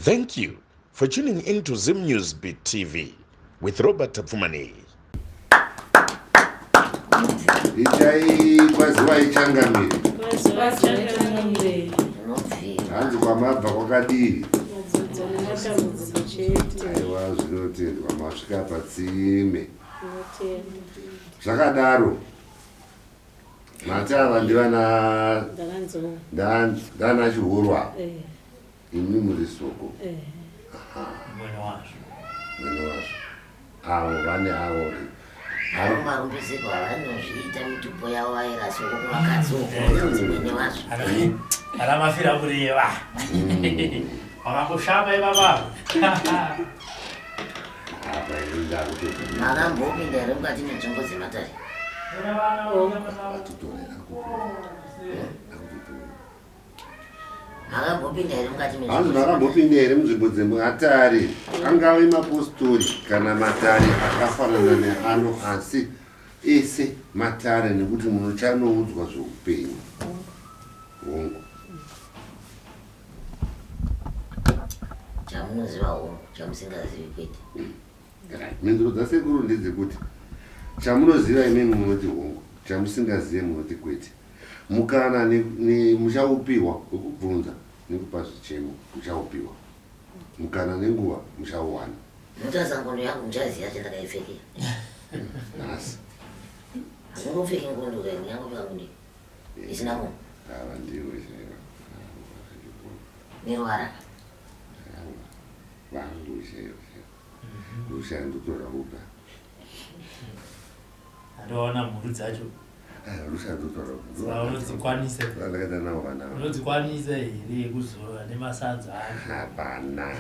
Thank you for tuning in to Zim News Beat TV with Robert Tapfumaneyi. Itai kwaziwai changamire. Hanzi kwamabva kwakadii? Aiwa zvinotendwa masvika patsime. Zvakadaro mati ava ndivana ndana chihurwa. Eh. Imi muri soko. Eh. Mwene wazvo. Mwene wazvo. Avo vane avo. Avo marumbisiko avanozviita mitupo yavo vaira soko kuvakadzi uko mwene wazvo. Ana mafira kureva. Vakangoshama ivava. Apa ini ndakutoita. Makambopinda here mukati menzvimbo dzematare? Atutorera kupi? Akutotora. Makambopinda here mukati Hanzi makambopinda here munzvimbo dzematare angave mapostori kana matare akafanana neano asi ese matare nekuti munochanoudzwa zveupenyu. Hongu. Chamunoziva hongu, chamusingazivi kwete. Right. Mhinduro dzasekuru ndedzekuti chamunoziva imimi munoti hongu, chamusingazive munoti kwete. Mukana muchaupiwa wekubvunza nekupa zvichemo muchaupiwa. Mukana nenguva muchauwana. Mutarisa ngondo yangu muchaziva chandakaipfekera. Nhasi. Handingopfeki ngondo kai, ndingangopfeka ngondo isina munhu. Ava ndivo chaivo. Neruvara. Vangu chaivo chaivo. Rushaya ndotora kupa. Andoona mhuru dzacho. Rushaya ndotora kupa. Unodzikwanisa. Ndakaita navo vana. Unodzikwanisa here kuzora nemasadza acho? Hapana.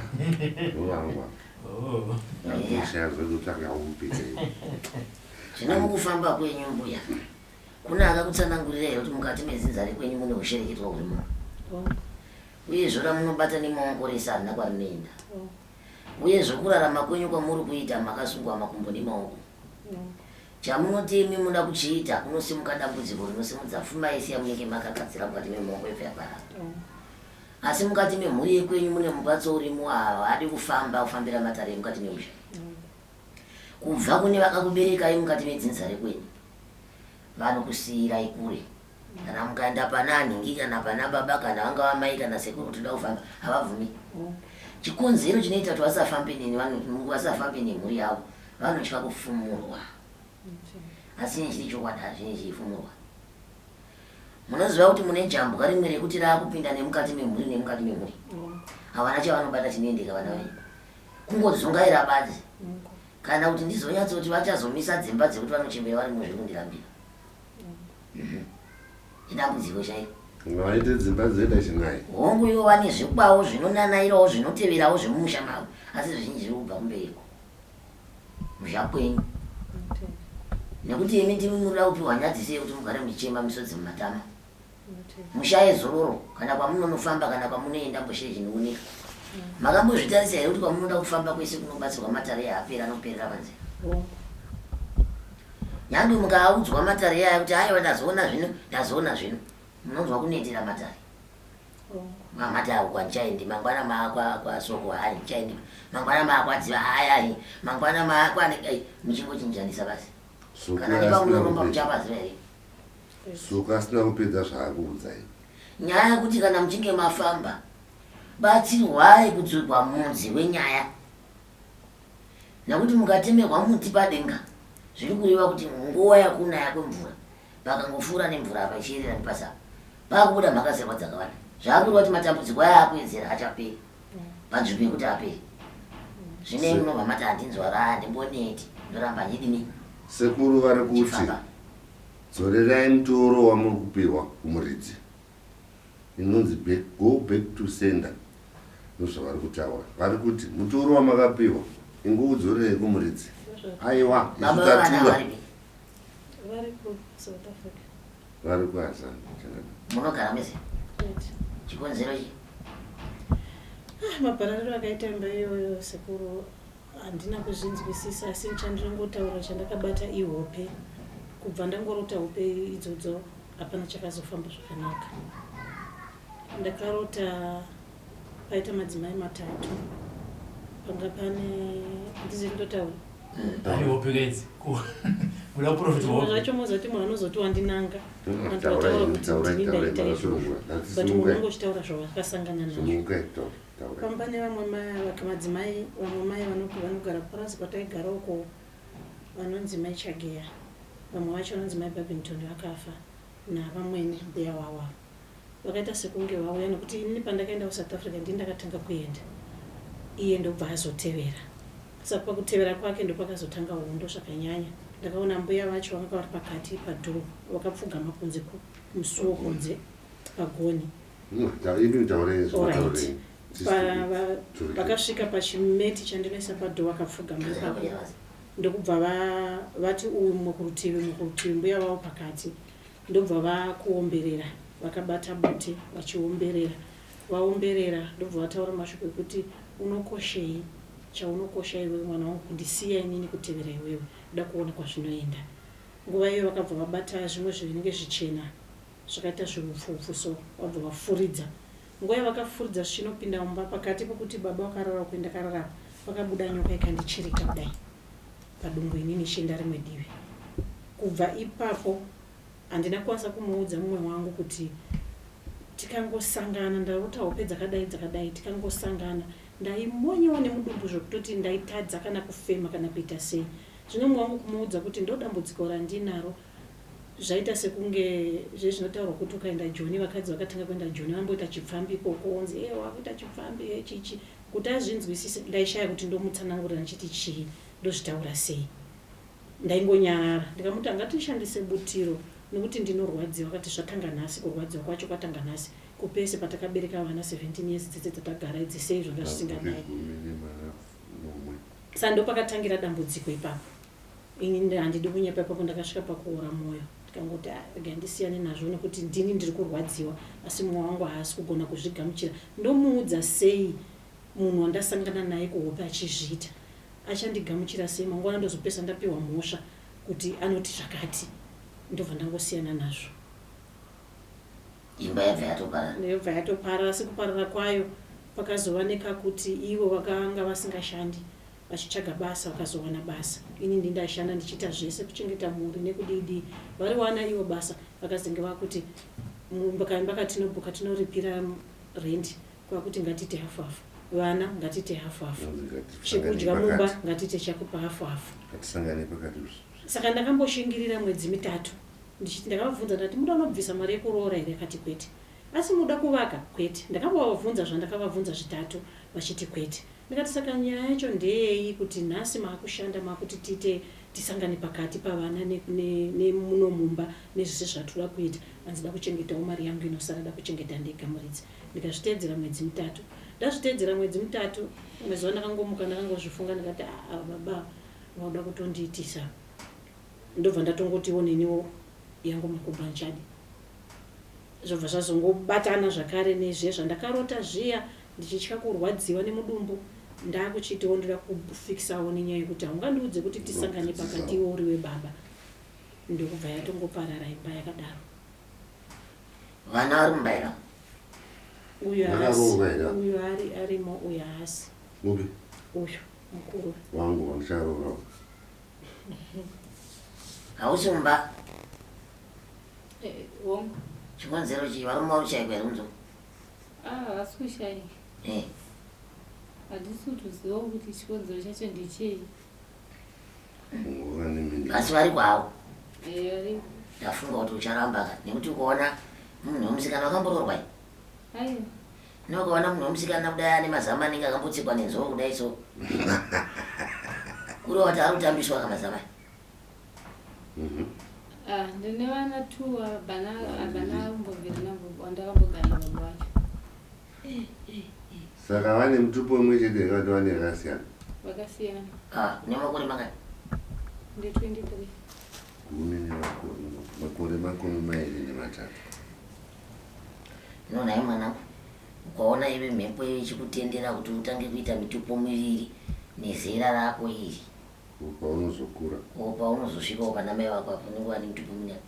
Ndovangu. Oh. Rushaya zvototsvaka upi chaivo. Zvino mukufamba kwenyu mbuya, kune akakutsanangurira here kuti mukati medzinza rekwenyu mune hushereketwa hurimo? Uye zvora munobata nemaoko rese harina kwarinoenda. Uye zvokurarama kwenyu kwamuri kuita makasungwa makumbo nemaoko. Chamunoti imi munoda kuchiita kunosimuka dambudziko rinosimudza fuma yese yamunenge makagadzira mukati memaoko yobva yaparara. Asi mukati memhuri yekwenyu mune mupatso urimo haadi kufamba kufambira matare emukati memusha. Kubva kune vakakuberekai mukati medzinza rekwenyu vanokusiirai kure. Kana mukaenda pana nhingi kana pana baba kana vangava mai kana sekuru kuti toda kufamba havabvumi. Chikonzero chinoita kuti vasafambe neni vasafambe nemhuri yavo vanotya kufumurwa. Asi ini chiri chokwadi hazvini chiifumurwa. Munoziva kuti mune jambwa rimwe rekuti raakupinda nemukati memhuri nemukati memhuri. Havana chavanobata chinoendeka vana venyu. Kungodzungaira badzi. Kana kuti ndizonyatsoti vachazomisa dzimba dzekuti vanochembera varimo zviri kundirambira. Mhm. Idambudziko chairo. Vaite dzimba dzoita chinai. Hongu ivo vane zvekwavo zvinonanairawo zvinoteverawo zvemumusha mavo asi zvizhinji zviri kubva kumbereko. Musha kwenyu. Nekuti imi ndimi munoda kupiwa nyadziso yekuti mugare muchichema misodzi mumatama. Mushaye zororo kana kwamunonofamba kana kwamunoenda mboshaye chinooneka. Makambozvitarisa here kuti kwamunoda kufamba kwese kunobatsirwa matare haaperi anoperera panzira. Nyange mukaaudzwa matare aya kuti aiwa ndazoona zvino ndazoona zvino munonzwa kunetera matare. Mamati ako kwandichaendi mangwana maakwa kwasoko hayi ndichaendi mangwana maakwadziva hayi hayi mangwana maakwa muchingochinjanisa basi. Kana nepamunoromba muchapaziva here? Soko asina kupedza zvaakuudzai. Nyaya yekuti kana muchinge mafamba batsirwai kudzurwa mudzi wenyaya nekuti mukatemerwa muti padenga zviri kureva kuti nguva yakunaya kwemvura pakangopfuura nemvura apa ichiyerera nepasi apa pakubuda mhakazerwa dzakawanda zvaakureva kuti matambudziko aya akuedzera achaperi panzvimbo yekuti aperi zvinei munobva mati handinzwara handimboneti ndoramba ndidini Sekuru vari kuti chifamba. Dzorerai mutoro wamuri kupihwa kumuridzi. Inonzi back, go back to sender. Ndozvavari kutaura. Vari kuti mutoro wamakapihwa ingoudzorerei kumuridzi. Aiwa, isu Baba vevana tatura. varipi? Vari ku South Africa. Vari kuAzan. Munogara mese? Right. Chikonzero chii? Ah, maparariro akaita imba iyoyo sekuru Handina kuzvinzwisisa asi chandinongotaura chandakabata ihope. Kubva ndangorota hope idzodzo hapana chakazofamba zvakanaka. Ndakarota Paita madzimai matatu. Panga pane ndizi ndotaura. Ari hope kaidzi. Kuda profit Zvimwe hope. zvacho mozoti munhu anozoti wandinanga. Mm, Vanhu taurai, vataura kuti taurai, ndini taurai, ndaita izvozvo. makasunungura. But munhu Ngatisunungukai. unenge uchitaura zvawakasangana nazvo. Sunungukai, taurai, taurai. Pamba pane vamwe madzimai, vamwe mai vanogara purazi kwataigara uko vanonzi mai Chageya. Vamwe vacho vanonzi mai Babington vakafa navamwene mbuya wavo ava. Vakaita sekunge vauya nekuti inini pandakaenda kuSouth Africa ndini ndakatanga kuenda iye ndobva azotevera. Saka pakutevera kwake ndopakazotanga hondo zvakanyanya. Ndakaona mbuya vacho vanga vari pakati padoor vakapfugama kunze kumusuwo kunze pagonhi. Imi taurai Alright. Vakasvika pachimeti chandinoisa padoor vakapfugama ipapo ndokubva vati uyu mumwe kurutivi mumwe kurutivi mbuya vavo pakati ndobva vakuomberera vakabata bute vachiomberera vaomberera ndobva vataura mashoko ekuti unokoshei chaunokosha iwewe mwana wangu kundisiya inini kutevera iwewe ndoda kuona kwazvinoenda nguva iyoyo vakabva vabata zvimwe zvinenge zvichena zvakaita zviupfu-upfu so vabva vafuridza. Nguva yavakafuridza zvichinopinda mumba pakati pokuti baba vakarara uko ndakarara apa pakabuda nyoka ikandichirika kudai padumbu inini ichienda rimwe divi. Kubva ipapo handina kukwanisa kumuudza mumwe wangu kuti tikangosangana ndarota hope dzakadai dzakadai tikangosangana ndaimonyewa nemudumbu zvekutoti ndaitadza kana kufema kana kuita sei. Zvino mumwe wangu kumuudza kuti ndodambudziko randinaro Zvaita sekunge zve zvinotaurwa kuti ukaenda Joni vakadzi vakatanga kuenda Joni vamboita chipfambi ikoko wonzi hee wakuita chipfambi hee chichi kuti azvinzwisise ndaishaya kuti ndomutsanangurira ndichiti chii ndozvitaura sei ndaingonyarara ndikamuti angatishandise butiro nekuti ndinorwadziwa akati zvatanga nhasi kurwadziwa kwacho kwatanga nhasi kupese patakabereka vana 17 years dzese dzatagara idzi sei zvanga zvisingadai sa ndopakatangira dambudziko ipapo Ini handidi kunyepa ipapo ndakasvika pakuora moyo ndikangoti ah, rega ndisiyane nazvo nekuti ndini ndiri kurwadziwa asi mumwe wangu haasi kugona kuzvigamuchira. Ndomuudza sei munhu wandasangana naye kuhope achizviita? Achandigamuchira sei? Mangwana ndozopesa ndapiwa mhosva kuti anoti zvakati ndobva ndangosiyana nazvo. Imba yabva yatoparara. Yobva yatoparara asi kuparara kwayo pakazova nekakuti ivo vakanga vasingashandi vachitsvaga basa vakazowana basa ini ndini ndaishanda ndichiita zvese kuchengeta mhuri nekudii dii variwana ivo basa vakazenge vakuti kaimba katinobhuka tinoripira rent kwakuti ngatiite hafu hafu vana ngatiite hafu hafu chekudya mumba ngatiite chakupa hafu hafu saka ndakamboshingirira mwedzi mitatu ndichiti ndakavabvunza ndati muda unobvisa mari yekuroora here akati kwete asi muda kuvaka kwete ndakambovabvunza zvandakavabvunza zvitatu vachiti kwete Ndikati saka nyaya yacho ndeyei kuti nhasi maakushanda maakuti tiite tisangane pakati pavana nemuno mumba nezvese zvatoda kuita hanzi dakuchengetawo mari yangu inosara dakuchengeta ndega muridzi ndikazviteedzera mwedzi mitatu ndazviteedzera mwedzi mitatu rimwe zuva ndakangomuka ndakangozvifunga ndikati ava baba vauda kutondiitisa ndobva ndatongotiwo neniwo yangu makumbo andichadi Zvobva zvazongobatana zvakare nezviya zvandakarota zviya ndichitya kurwadziwa nemudumbu ndakuchitiwo ndoda kufikisawo nenyaya yekuti haungandiudze kuti tisangane pakati iwe uriwe baba ndokubva yatongoparara imba yakadaro. Vana vari mumba here ava? Uyu haasi, Vakaroorwa here ava? uyu ari arimo uyu haasi. Upi? Uyu mukuru. Wangu wandicharoora uyu. Hausi mumba? Eh, hongu. Chikonzero chii? Varume vari kushaikwa here kunze uku? Ah, havasi kushaika. Eh. Handisi kutozivawo kuti chikonzero chacho ndechei. Nguva nemhinduro. Asi variko havo. Eh, variko. Ndafunga kuti ucharamba ka nekuti ukaona munhu wemusikana wakamboroorwa here? Aiwa. Zvino ukaona munhu wemusikana kudai ane mazamu anenge akambotsikwa nenzou kudai so. Kureva kuti ari kutambiswa ka mazamu aya. Ah, ndine vana two havana havana kumbobvira wandakambogara nababa vacho. Saka vane mutupo umwe chete here kana vane yakasiyana? Vakasiyana. Ah, une makore mangani? Ndi 23. Gumi nemakore makore 23. Zvino nhai mwanangu, ukaona ive mhepo iyo ichikutendera kuti utange kuita mitupo miviri nezera rako iri, Ko paunozokura. Ko paunozosvikawo pana mai vako apo unenge wane mitupo mingani?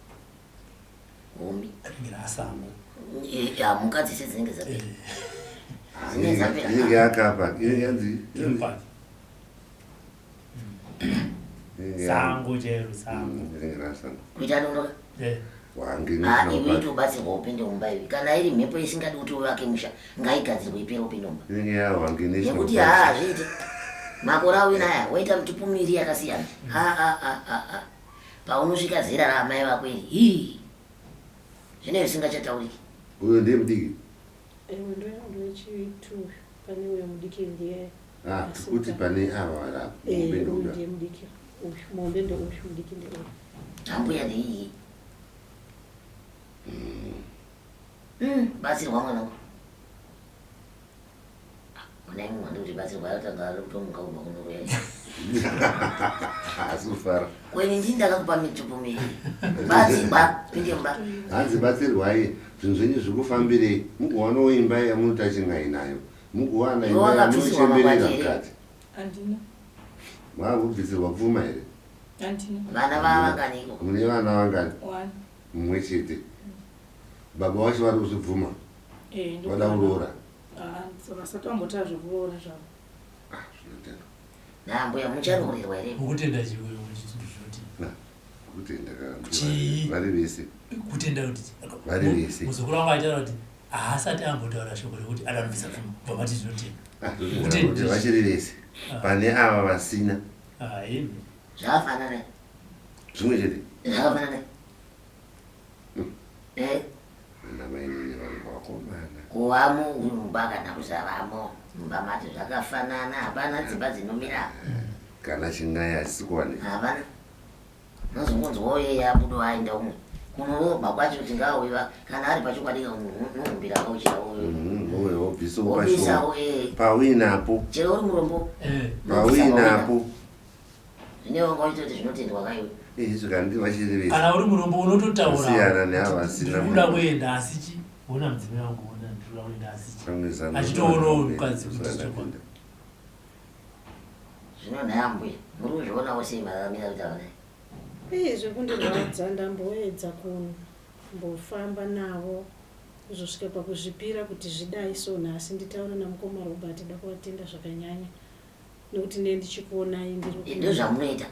Gumi. Rinenge rasango. Eh, mhuka dzese dzinenge dzapera. Dzine dzapera. Inenge yakapa inenge yanzi Game Sango chairo sango. Inenge rasango. Kuita dondoka. Eh. Wange Ah, iwe itobatsirwa upinde mumba iwe. Kana iri mhepo isingadi kuti uvake musha, ngaigadzirwe ipere upinde mumba. Inenge yawange national Nekuti park. haa hazviiti. Makore auinaya waita mitupo miviri yakasiyana. Ha ha ha ha ha. Paunosvika zera raamai vako iri, hii. Zvinenge zvisingachatauriki. Uyo ndiye mudiki. Ewe ndoyechitu pane uyo mudiki ndiye. Ah, kuti pane ava varapa. Eh, Muombe uyu ndokuda. ndiye mudiki. Uyu muombe ndeuyu mudiki ndeuyu. Ambuya ndeiyi. Batsirwa mwanangu. Kuna imwe mwana kuti batsirwa atanga ari kutomuka kubva kunoroya. Asi kufara. Kweni ndini ndakakupa mitupo miviri. Batsirwa, pinde mumba. Hanzi batsirwai zvinhu zvenyu zvikufambirei mugowanawo imba yamunoti chingai nayo mugowana Iwe imba wakabvisirwa yamunochemberera makwati here? mukati Handina. maakubvisirwa pfuma here Handina. Vana vavanganiko? mune vana vangani One. mumwe chete baba vacho vari kuzvibvuma Eh, vada kuroora Ah, vasati vambotaura zvekuroora zvavo. Ah, zvinotendwa Nambuya mucharoorerwa here? Mukutenda chiwe kuti kutenda kana Chii? vari vese kutenda kuti Vari vese. muzukuru wangu aitaura kuti haasati ambotaura shoko rekuti adanobvisa pfuma kubva mati zvinotenda. Ah, zvinotenda kuti vachiri vese Ah. pane ava vasina Ah, imi. Zvakafanana. zvimwe chete Zvakafanana. Eh, ana mainini vangu vakomana kuvamo mumba kana kusavamo mumba macho zvakafanana hapana dzimba dzinomira kana chingai hachisi kuwanika hapana unozongonzwa uye yabudo aenda umwe kunoroorwa kwacho tingauiva kana ari pachokwadi unohumbira kauchira uyo uye wobvisawo pashoma wobisawo eh pauinapo chero uri murombo Eh. pauinapo zvine wanga uchitoti zvinotendwa kaiwe izvi kandi vachiri vese Kana uri murombo unototaura. Kusiyana neava vasina Ndiri kuda kuenda asi chi ona mudzimai wangu ona ndiri kuda kuenda asi chi. Pamwe zano Achitoonawo ndapinda, mukadzi kuti ndapinda. chokwadi. zvino nhai ambuya muri kuzvionawo sei mararamira kuti avanai Ee zvekundirwadza ndamboedza kumbofamba navo kuzosvika pakuzvipira kuti zvidai so nhasi nditaura namukoma Robert da kuvatenda zvakanyanya nekuti ne ndichikuonai ndiri ndo zvamunoita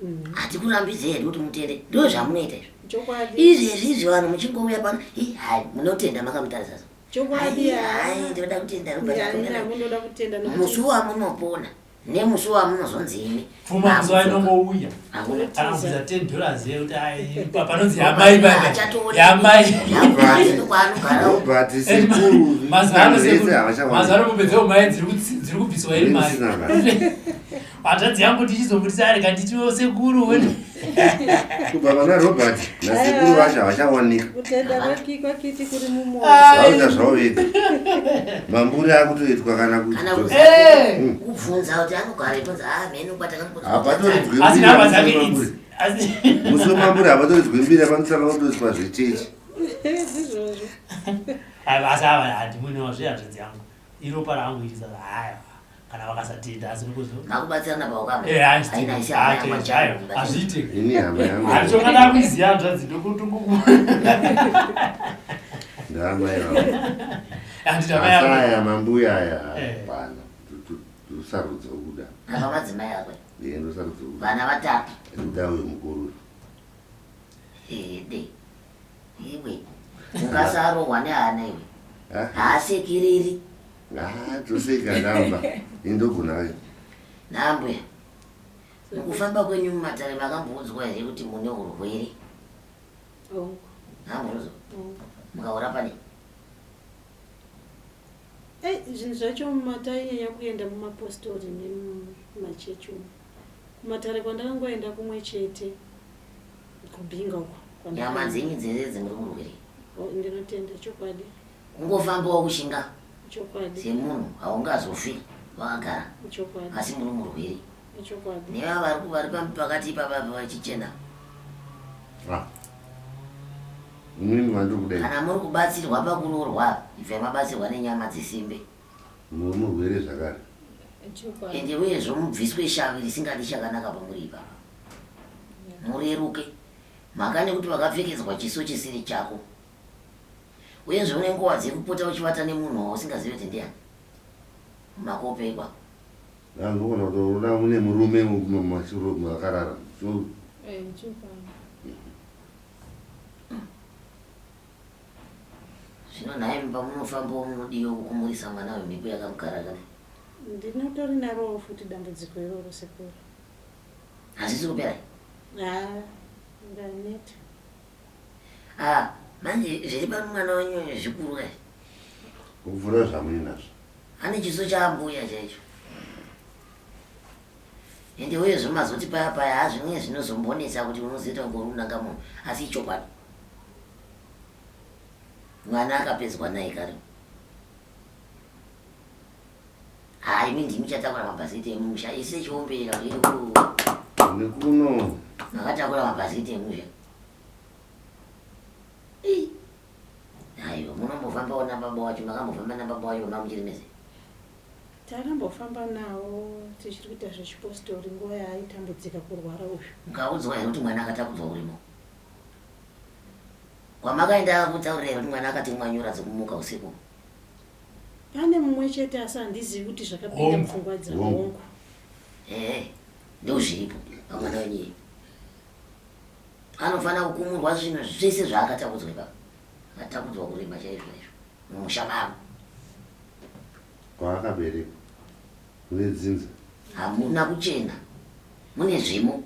Mm. hatikurambidzei hedu kuti mutende ndo zvamunoita izvo Chokwadi izvezvi izvi vanhu muchingouya pano "Ih, hai munotenda makamutarisa so chokwadi hai ndinoda kutenda Robert haina kunoda kutenda nekuti musi wamunopona nemusi wamunozonzi imi Pfuma muzuva inongouya. hakuna Kana kubvisa 10 dollars yekuti ai panonzi yamai baba. Yamai. Robert sekuru Mazuva ano vese sekuru. havachawanikwa. Mazuva ano mombe dzeumai dziri dziri kubviswa iri mari. Dzisina mari. Hanzvadzi yangu tichizobudisa ari kanditiwo sekuru wene. Kubva vana Robert nasekuru vacho havachawanika kutenda kwakiti kuri mumwoyo vakuita zvavo vega mamburi akutoitwa kana Kana kuti Eh. kubvunza kuti anogara ikunzi a mheno Hapatoridzwi Asi mbira nhamba musi dzake wemamburi. idzi. Asi Musi wemamburi hapatoridzwi mbira panotanga kutoiswa zvechechi ndizvozvo Ai, asi ava handimunewa zve hanzvadzi yangu. Iropa rangu iri saka haya kana vakasatenda asi nikuzo. makubatsirana paukama Eh, haina isi hama yangu achakubatsira. hazviite. Ini hama yangu Handichonga ndakuiziya hanzvadzi ndokutunguku. ndaamai vangu Handiti Asi amai yangu. aya mambuya aya Eh. hapana ndosarudza kuda apa madzimai akwe iye ndosarudza kuda vana vatatu ndikuda uyo mukuru ede iwe ungasarohwa nehana iwe Ah, haasekiriri ah, toseka ndamba indogona nambuya mukufamba kwenyu mumatare makamboudzwa here kuti mune urwere Oh, namboudzwa oh. mukaurapa nei Ei, zvinhu zvacho matainyanya kuenda mumapostori nemumachechi umu kumatare kwandakangoenda kumwe chete kubhinga uko nyama dzenyu dzese dzimuri murwere Oh, ndinotenda chokwadi kungofambawo kushinga chokwadi semunhu haungazofi wakagara chokwadi asi muri murwere chokwadi nevava vari vari pakati ipapa vachichena Ah. Imimi vandiri kudai kana muri kubatsirwa pakuroorwa ibvai mabatsirwa nenyama dzesimbe muri murwere zvakare Chokwadi. ende uyezve mubviswe shavi risingadi chakanaka pamuri ipapa mureruke mhaka nekuti vakapfekedzwa chiso chisiri chako Uyezve une nguva dzekupota uchivata nemunhu wausingazivi kuti ndiani. Mumakope ikwako. Anogona kutoona mune murume makarara. Eh, chokwadi. Zvino nhai pamunofambawo munodiwa kukumurisa mwana wemhepo yakamugara kana? Ndinotori narowo futi dambudziko iroro sekuru. Hazvisi kupera? Haa, ndaneta. Ah, manje zviri pamwana wenyu zvikuru kai. Kupfuura zvamuinazvo. Ane chiso chaambuya chaicho. Ende uyezve mazoti paya paya hazvimwe zvinozombonetsa kuti unozoita kunge uri kunanga munhu asi ichokwadi. Mwana akapedzwa naye kare. Haa imi ndimi chatakura mabhasikiti emusha ise chiombera nekuno. Makatakura mabhasikiti emusha. Aiwa munombofambawo nababa wacho makambofamba nababa wacho mama muchiri mese. Takambofamba nawo tichiri kuita zvechipostori nguva yaaitambudzika kurwara uyu. Mukaudzwa here kuti mwana akatakudzwa urimo? Kwamakaenda akakutaurira here kuti mwana akatemwa nyora dzekumuka usiku? Pane mumwe chete asi handizivi kuti zvakapinda mupfungwa dzavo. Hongu. Ehe, ndozviripo pamwana wenyu iye. Anofanira kukumurwa zvinhu zvese zvaakatakudzwa ipapo. Akatakudzwa kurema chaizvo chaizvo mumusha mavo. Kwaakaberekwa mune dzinza. Hamuna kuchena mune zvimo.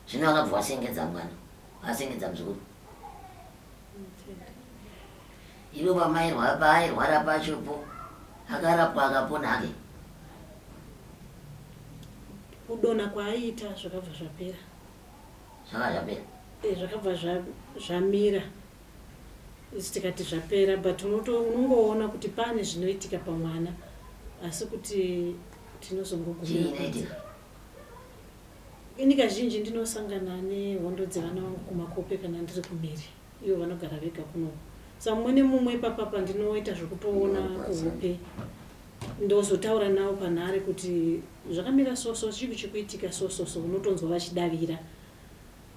Zvino akabva asengedza mwana, asengedza muzukuru. Ivo pamairwara paairwara pachopo akarapwa akapona hake. Kudonha kwaaiita zvakabva zvapera. Zvakabva zvapera. Eh, zvakabva zvamira. Isu tikati zvapera but unongoona kuti pane zvinoitika pamwana asi kuti tinozongogumira. Chii inoitika? Ini kazhinji ndinosangana nehondo dzevana vangu kumakope kana ndiri kumhiri ivo vanogara vega kunoku. Sa mumwe nemumwe ipapapa ndinoita zvekutoona kuhope ndozotaura navo panhare kuti zvakamira so so chii chikuitika so so so unotonzwa vachidavira.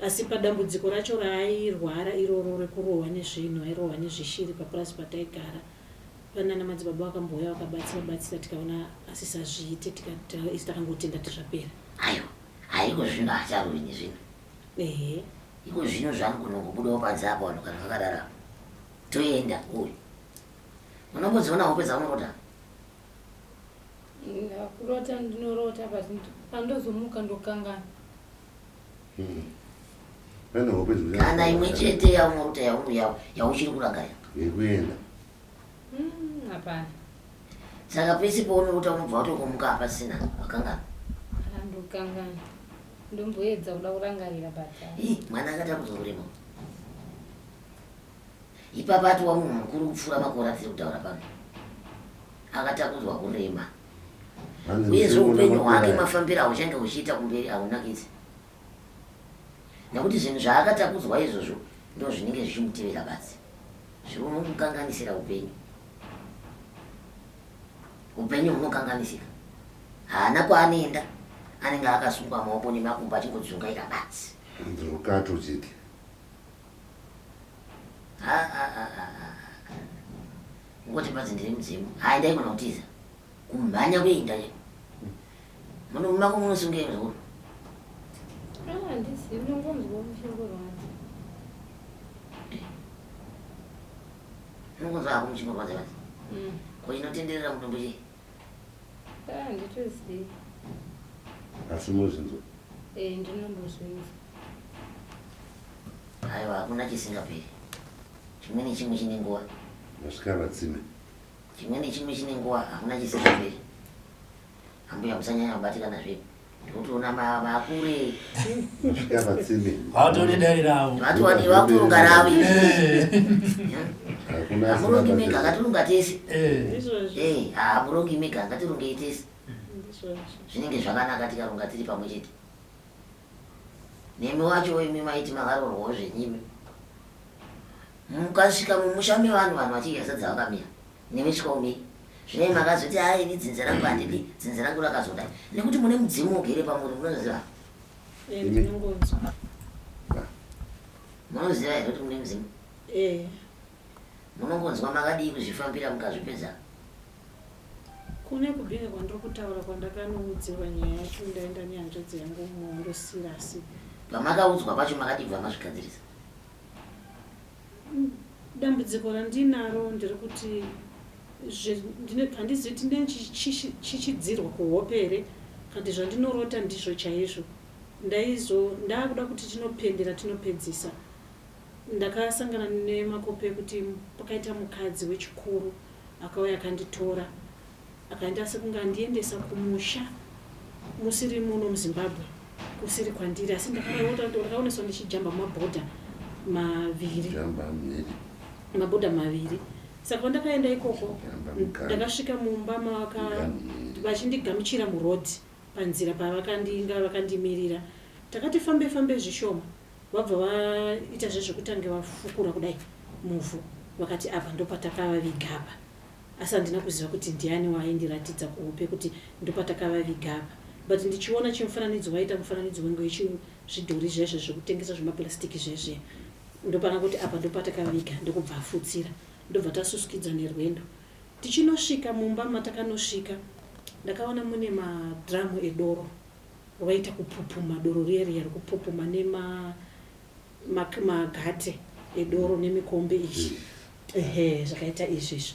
Asi padambudziko racho raairwara iroro rekurohwa nezvinhu airohwa nezvishiri papurazi pataigara panana madzibaba vakambouya vakabatsira batsira tikaona asisazviite isu takangotenda kuti zvapera. Aiwa haa iko zvino haacharovi nezvinhu. Ehe. Iko zvino zvanogona kungobudawo panze apa vanhu kana vakadaro apa. Toenda uyu. Unombodziona hope dzaunorota? Kurota ndinorota but pandozomuka ndokanganwa. Pane hope dzekuti Kana imwe chete yaunorota yauchiri kurangarira. Yekuenda. Hapana. Saka pese paunorota unobva watongomuka hapasina wakanganwa. Ndokanganwa. Ndomboedza kuda kurangarira but. Ii mwana akatakudzwa kurema. Ipapa atova munhu mukuru kupfuura makore atiri kutaura pano. Akatakudzwa kurema. Hanzi Uyezve muchiona upenyu makore hwake aya. mafambiro ahuchange huchiita kumberi ahunakidzi. Nekuti zvinhu zvaakatakudzwa izvozvo ndozvinenge zvichimutevera badzi. Zvinomukanganisira upenyu. Upenyu hunokanganisika. Haana kwaanoenda, anenge akasungwa maoko nemakumbo achingodzungaira badzi. Hanzi rukato chete. Kungoti badzi ndiri mudzimu. Haa ndaigona kutiza. Kumhanya kuenda chaiko. Muno mumako munosungei muzukuru? Ah, handizivi, ndinongonzwa muchingorwadza. Unongonzwa hako muchingorwadza badzi. Ko chinotenderera mudumbu chii? Ah, handitozivi. Asi unozvinzwa? Eh, ndinombozvinzwa. Aiwa, hakuna chisingaperi. Chimwe nechimwe chine nguva. Masvika patsime. Chimwe nechimwe chine nguva, hakuna chisingaperi. Ambuya musanyanya kubatikana zvenyu. Ndikutoona vakure. Masvika patsime. Vatone dare ravo. Vatone vakuronga ravo. Hakuna Hamurongi mega, ngatirunga tese. Ndizvozvo. Eh, hamurongi mega, ngatirungei tese. Ndizvozvo. Zvinenge zvakanaka tikaronga tiri pamwe chete. Nemi wacho imi maiti makaroorwawo zvenyimi. Mukasvika mumusha mevanhu vanhu vachidya sadza vakamira. Nemi svika umei. Zvinei makazoti haa ini dzinza rangu handidi, dzinza rangu rakazodai. Nekuti mune mudzimu ugere pamuri munoziva. Eh, ndinongonzwa. Munoziva here kuti mune mudzimu? Eh. Munongonzwa makadii kuzvifambira mukazvipedza? Kune kuBinga kwandiri kutaura kwandakanoudzirwa nyaya yacho ndaenda nehanzvadzi yangu muhondo sirasi. Pamakaudzwa pacho makadii kubva mazvigadzirisa? Dambudziko randinaro nderekuti handizivi kuti ndinenge kuhope here kana kuti zvandinorota ndizvo chaizvo. Ndaizo ndakuda kuti tinopendera tinopedzisa. Ndakasangana nemakope ekuti pakaita mukadzi wechikuru akauya akanditora akaenda sekunge andiendesa kumusha musiri muno muZimbabwe kusiri kwandiri asi ndakaoneswa ndichijamba mabhodha maviri mabhodha maviri saka pandakaenda ikoko ndakasvika mumba mavaka vachindigamuchira muroad panzira pavakandinga vakandimirira takati fambe fambe zvishoma Vabva vaita zvezvekutange vafukura kudai muvhu vakati apa ndopatakavaviga apa asi handina kuziva kuti ndiani waaindiratidza kuhope kuti ndopatakavaviga apa but ndichiona chimufananidzo vaita mufananidzo wenge wechizvidhori zvezve zvekutengesa zvemaplastic zvezve ndopana kuti apa ndopatakavaviga ndokubva afutsira ndobva tasuskidza nerwendo tichinosvika mumba matakanosvika ndakaona mune madhiramu edoro Rwaita kupupuma doro riya riya rikupupuma nema magate edoro nemikombe izvi ehe zvakaita izvi izvi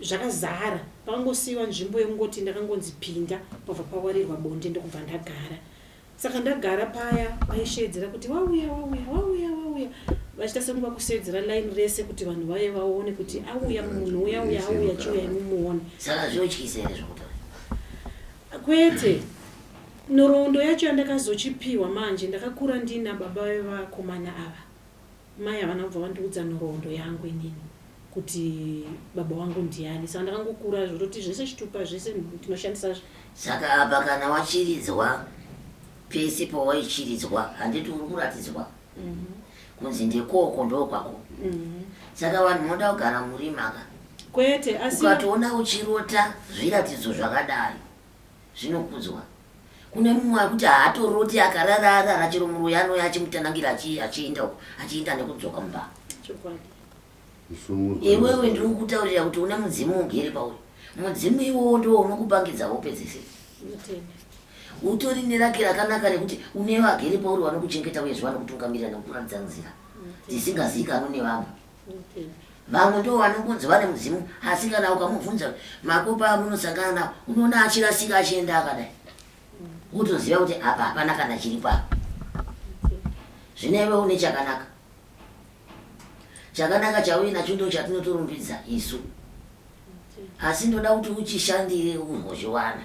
zvakazara pakangosiiwa nzvimbo yekungoti ndakangonzi pinda pabva pawarirwa bonde ndokubva ndagara saka ndagara paya vaisheedzera kuti wauya wauya wauya wauya vachiita sekunge vakuseedzera line rese kuti vanhu vaye vaone kuti auya munhu uya uya auya chiuyai mumuone saka zvinotyisa here zvokutaura Kwete. Nhoroondo yacho yandakazochipiwa manje ndakakura ndiina baba vevakomana ava. Mai havana kubva vandiudza nhoroondo yangu inini kuti baba wangu ndiani. Saka ndakangokura zvototi zvese chitupa zvese tinoshandisa. Saka apa kana wachiridzwa pese pawaichiridzwa handiti uri kuratidzwa kunzi ndekoko ndokwako. Saka vanhu munoda kugara murima ka? Kwete asi. Ukatoona uchirota zviratidzo zvakadai zvinokudzwa. Kune mumwe akuti haatoroti akarara arara chero muroyi anouya achimutanangira achienda uko achienda nekudzoka mumba. Chokwadi. Iwewe ndiri kukutaurira kuti une mudzimu ugere pauri. Mudzimu iwowo ndiwo unokupangidza hope dzese. Utori neraki rakanaka rekuti une vagere pauri vanokuchengeta uyezve vanokutungamirira nekukuratidza nzira dzisingaziikanwi nevamwe. Vamwe ndivo vanongonzi vane mudzimu asi kana ukamubvunza makopa amunosangana nawo unoona achirasika achienda akadai wotoziva kuti apa hapana kana chiripo apa. Zvino iwe une chakanaka. Chakanaka chauinacho ndo chatinotorumbidza isu asi ndoda kuti uchishandire ugozviwana.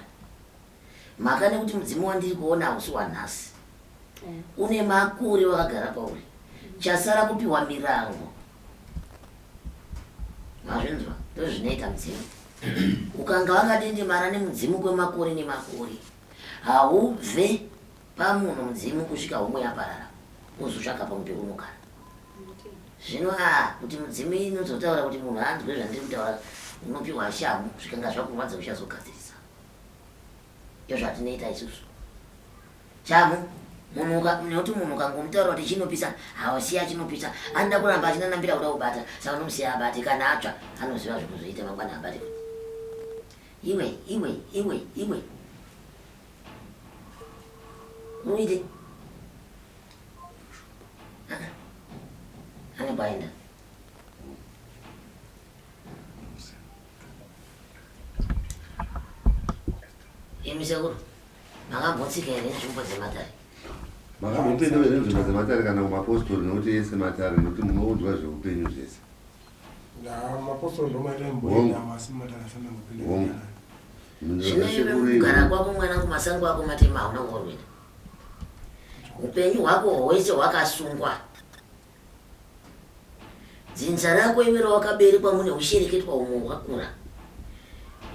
Mhaka nekuti mudzimu wandiri kuona hausi wanhasi. Une makore wakagara pauri. Chasara kupiwa mirango. Mazvinzwa? Ndozvinoita mudzimu. Ukanga wakadendemara nemudzimu kwemakore nemakore, haubve pamunhu mudzimu kusvika homwe yaparara wozotsvaka pamwe peunogara. Zvino ah kuti mudzimu inozotaura kuti munhu anzwe zvandiri kutaura unopiwa shamhu zvikanga zvakurwadza uchazogadzirisa. Ndozvatinoita isusu. Chamu munhu uka nekuti munhu ukangomutaura kuti chinopisa hausiya chinopisa anoda kuramba achinanambira kuda kubata saka unomusiya abate kana atsva anoziva zvekuzoita mangwana abate futi iwe iwe iwe iwe uite ane kwaenda Imi sekuru, makambotsika here nzvimbo dzematare? Makambopinda here nzvimbo dzematare kana kumapostori nokuti yese matare nokuti munoudzwa zveupenyu zvese? Mapostori ndomaita mboenda asi matare asina kupinda. Zvino iwe kugara kwako mwanangu masango ako matema hauna kuorwenda. Upenyu hwako hwese hwakasungwa. Dzinza rako iwe rawakaberekwa mune hushereketwa humwe hwakura.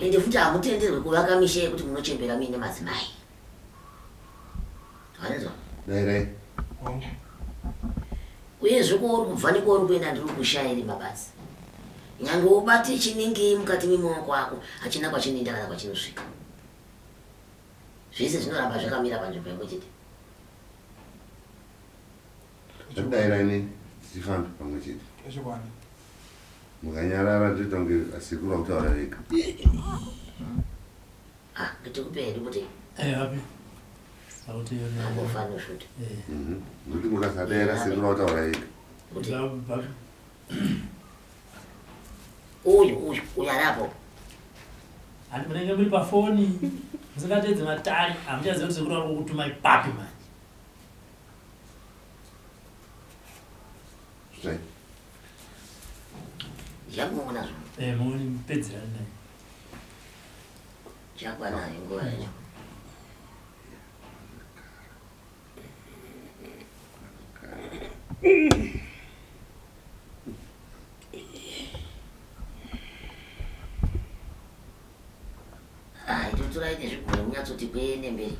Ende futi hamutenderwe kuvaka misha yekuti munochembera muine madzimai. Wanzwa? Dairai. Uyezve kwauri kubva nekwauri kuenda ndiri kushairi mabasa. Nyange ubate chinengei mukati memaoko ako hachina kwachinoenda kana kwachinosvika. Zvese zvinoramba zvakamira panzvimbo imwe chete. Ngatidairane tifambe pamwe chete. Chokwadi. Mukanyarara toita kunge asekuru vakutaura vega. Ah, ndikupe hedu kuti Eh, vapi? Sauti yone. ambofana ushuta. Eh. Nokuti mukasadaira sekuru vakutaura vega. Kuti Vapi? uyu uyu uyu arapo. Handi munenge muri pafoni musingateedzi matari hamuchazivi kuti sekuru vari kukutumai papi manje. Svitai. Zvakuona zvo. Eh, mupedzerani naye. Chakwana nguva yacho. Ah, itotorai nezvigure munyatsoti kuende mberi.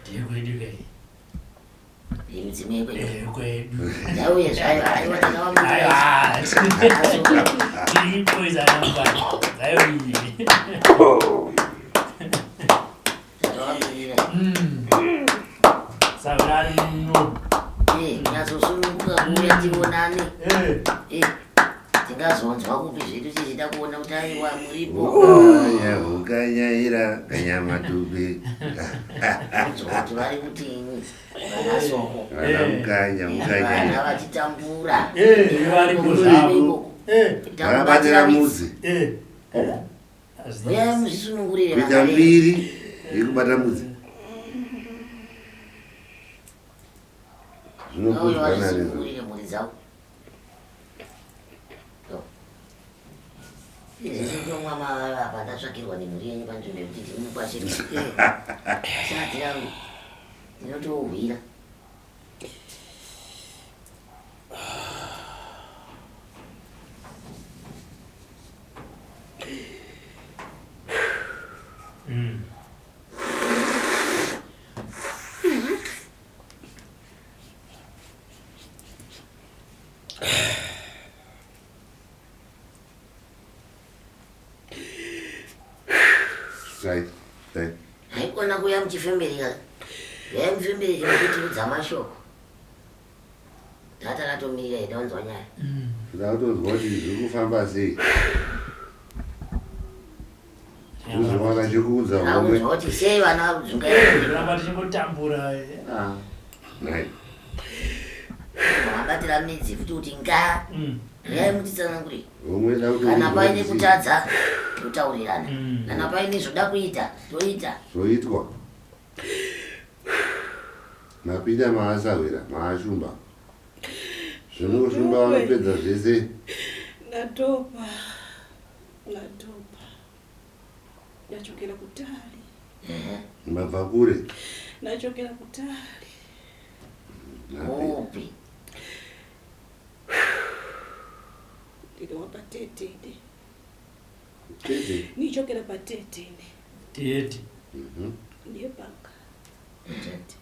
Ndiye kwedu kai. Midzimu yekwedu. Eh, kwedu. Yauye zvayo, aiwa takavamutira. Aiwa. Tiripo izanamba. Dzayo iyi. Takavamirira. Saurano. Eh, kunyatsosununguka kuuya tionane. Eh. Eh, tingazonzwa kupi zvedu tichida kuona kuti aiwa muripo. Ukanya ukanyaira kanyamatupi. Kunzwa kuti vari kutinyi vana soko. Vana mukanya Vana mukanyaira. vachitambura. Eh, varipo zvavo. Eh. Vakabatira mudzi. Eh. Uyai muzvisunungurire Kuita vana venyu. mbiri yekubata mudzi. Vauye Zvinokudzwa nazvo. vazvisunungurire mhuri dzavo. Yo. Izvi ndindomwa mavava apa ndatsvakirwa nemhuri yenyu panzvimbo yekuti ndinokwashirwa. Shati rangu ndinotohwira. Svitai. Svitai. Haikona kuuya muchifembereka. Uyai mufembereke nekutiudza mashoko. Tatakatomirira ida kunzwa nyaya. Kuda kutonzwa kuti zviri kufamba sei. Uzowana chekuudza homwe. Takunzwa kuti sei vana varikudzungaira. Kuramba tichingotambura. eh. Ah. Nai. Vakabatira midzi futi kuti nga. Uyai mutitsanangurire. Homwe ida kuti Kana paine uzive kutadza totaurirana. Mm. Kana paine zvoda kuita toita. zvoitwa. Mapinda maasahwira maashumba. Zvinoshumba vanopedza zvese. Ndatopa. Ndatopa. Ndachokera kutali. Ehe. Mabva kure. Ndachokera kutali. Mapinda. Upi? Ndiri wapatete ine. Tete. Nichokera patete ine. Tete. Ndiye panga. Tete.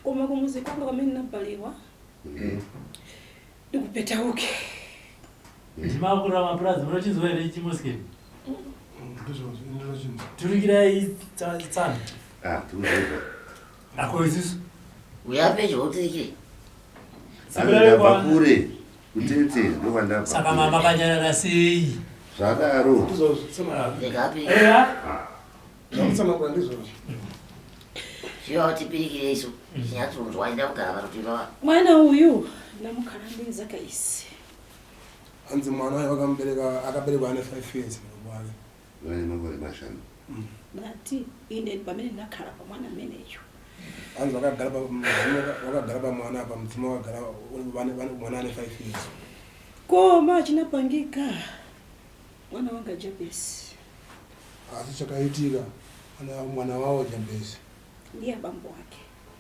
Koma kumuzi kwanga kwamene nabaliwa. Ndikupetauke. Ndimakura mapurazi munochinzwa here chimoskeni? Ndizvozvo, ndinochinzwa. Turikirai tsano. Ah, tikuzozwa. Ako isusu. Uya pedyo utirikire. Ndabva kure. Kutete ndokwandabva. Saka mama makanyarara sei? Zvadaro. Ndizvozvo, tsanangura. Rega apirike. Eya. Zvakutsanangura ndizvozvo. Zviva utipirikire isu. Tinyatsonzwa ida kugara parutivi pava. Mwana uyu ndamukhala ndi zaka isi. Hanzi mwana uyu vakamubereka akaberekwa ane 5 years baba wake. Vane makore mashanu. Ndati ine pamene ndakhala pa mwana ameneyo. Hanzi vakagara pa mudzimu wakagara pamwana apa mudzimu wakagara mwana ane 5 years. Koma chinapangika. Mwana wanga Jabesi. Asi chakaitika mwana wavo Jabesi Ndiye abambo wake.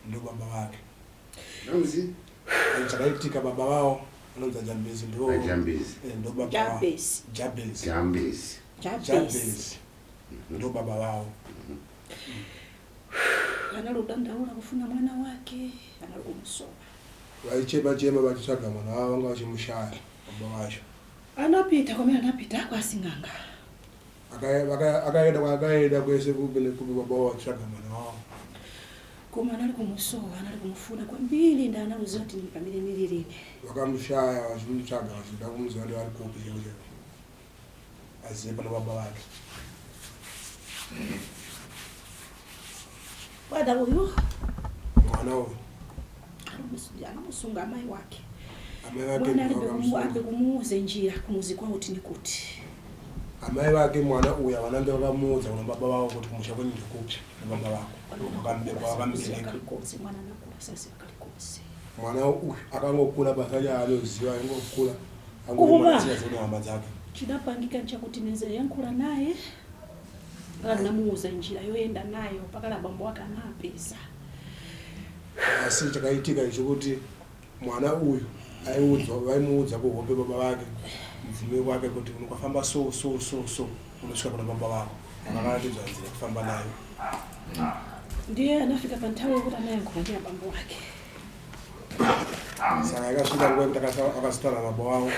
ndo baba vake. Hanzi? Hanzi chakaitika baba vavo vanonzi Jabesi ndo Ajambezi. ndo baba vavo. Jabesi. Jabesi. Jambezi. Jabesi. Jabesi ndo baba vavo. Analudandaula kufuna mwana wake, analukumusowa. Vaichema chema vachitsvaga mwana wavo vanga vachimushaya baba vacho. Anapita kwamene anapita kwasing'anga. Akaenda kwaakaenda kwese kupi nekupi baba vavo vachitsvaga mwana wavo. Koma anali kumusowa, anali kumufuna kwambiri, ndi analuziwa kuti pamene nilili ine. Vakamushaya vachimutsvaga vachida kumuziva kuti vari kupi chaivo chaivo azive pana baba vake. Bwana uyu Mwana uyu anamusunga amai wake. Amai vake Mwana alibe vakamusunga. alibe kumuuza njira kumuzi kwawo kuti nikuti. Amai vake mwana uyu havanange vakamuudza kuna baba vavo kuti kumusha kwenyu ndekupi nababa vako vakamubereka. Kalikonse mwana anakula sasa kalikonse. Mwana uyu akangokura basa chaanoziva angokura Kuba. angomwana hama dzake. Chidapangika nchakuti nenze yankhula naye mpaka namuuza njira yoyenda nayo mpaka abambo wake anapeza. Asi chakaitika ndechokuti mwana uyu aiudzwa vaimuudza kuhope baba vake mudzimai wake kuti unokafamba so so so so unosvika kuna baba vako vakaratidzwa nzira yekufamba nayo. Ndiye anafika pa nthawi yokuti anayankhula ndi abambo wake. Saka yakasvika nguva yekuti akazitaura nababa wavo.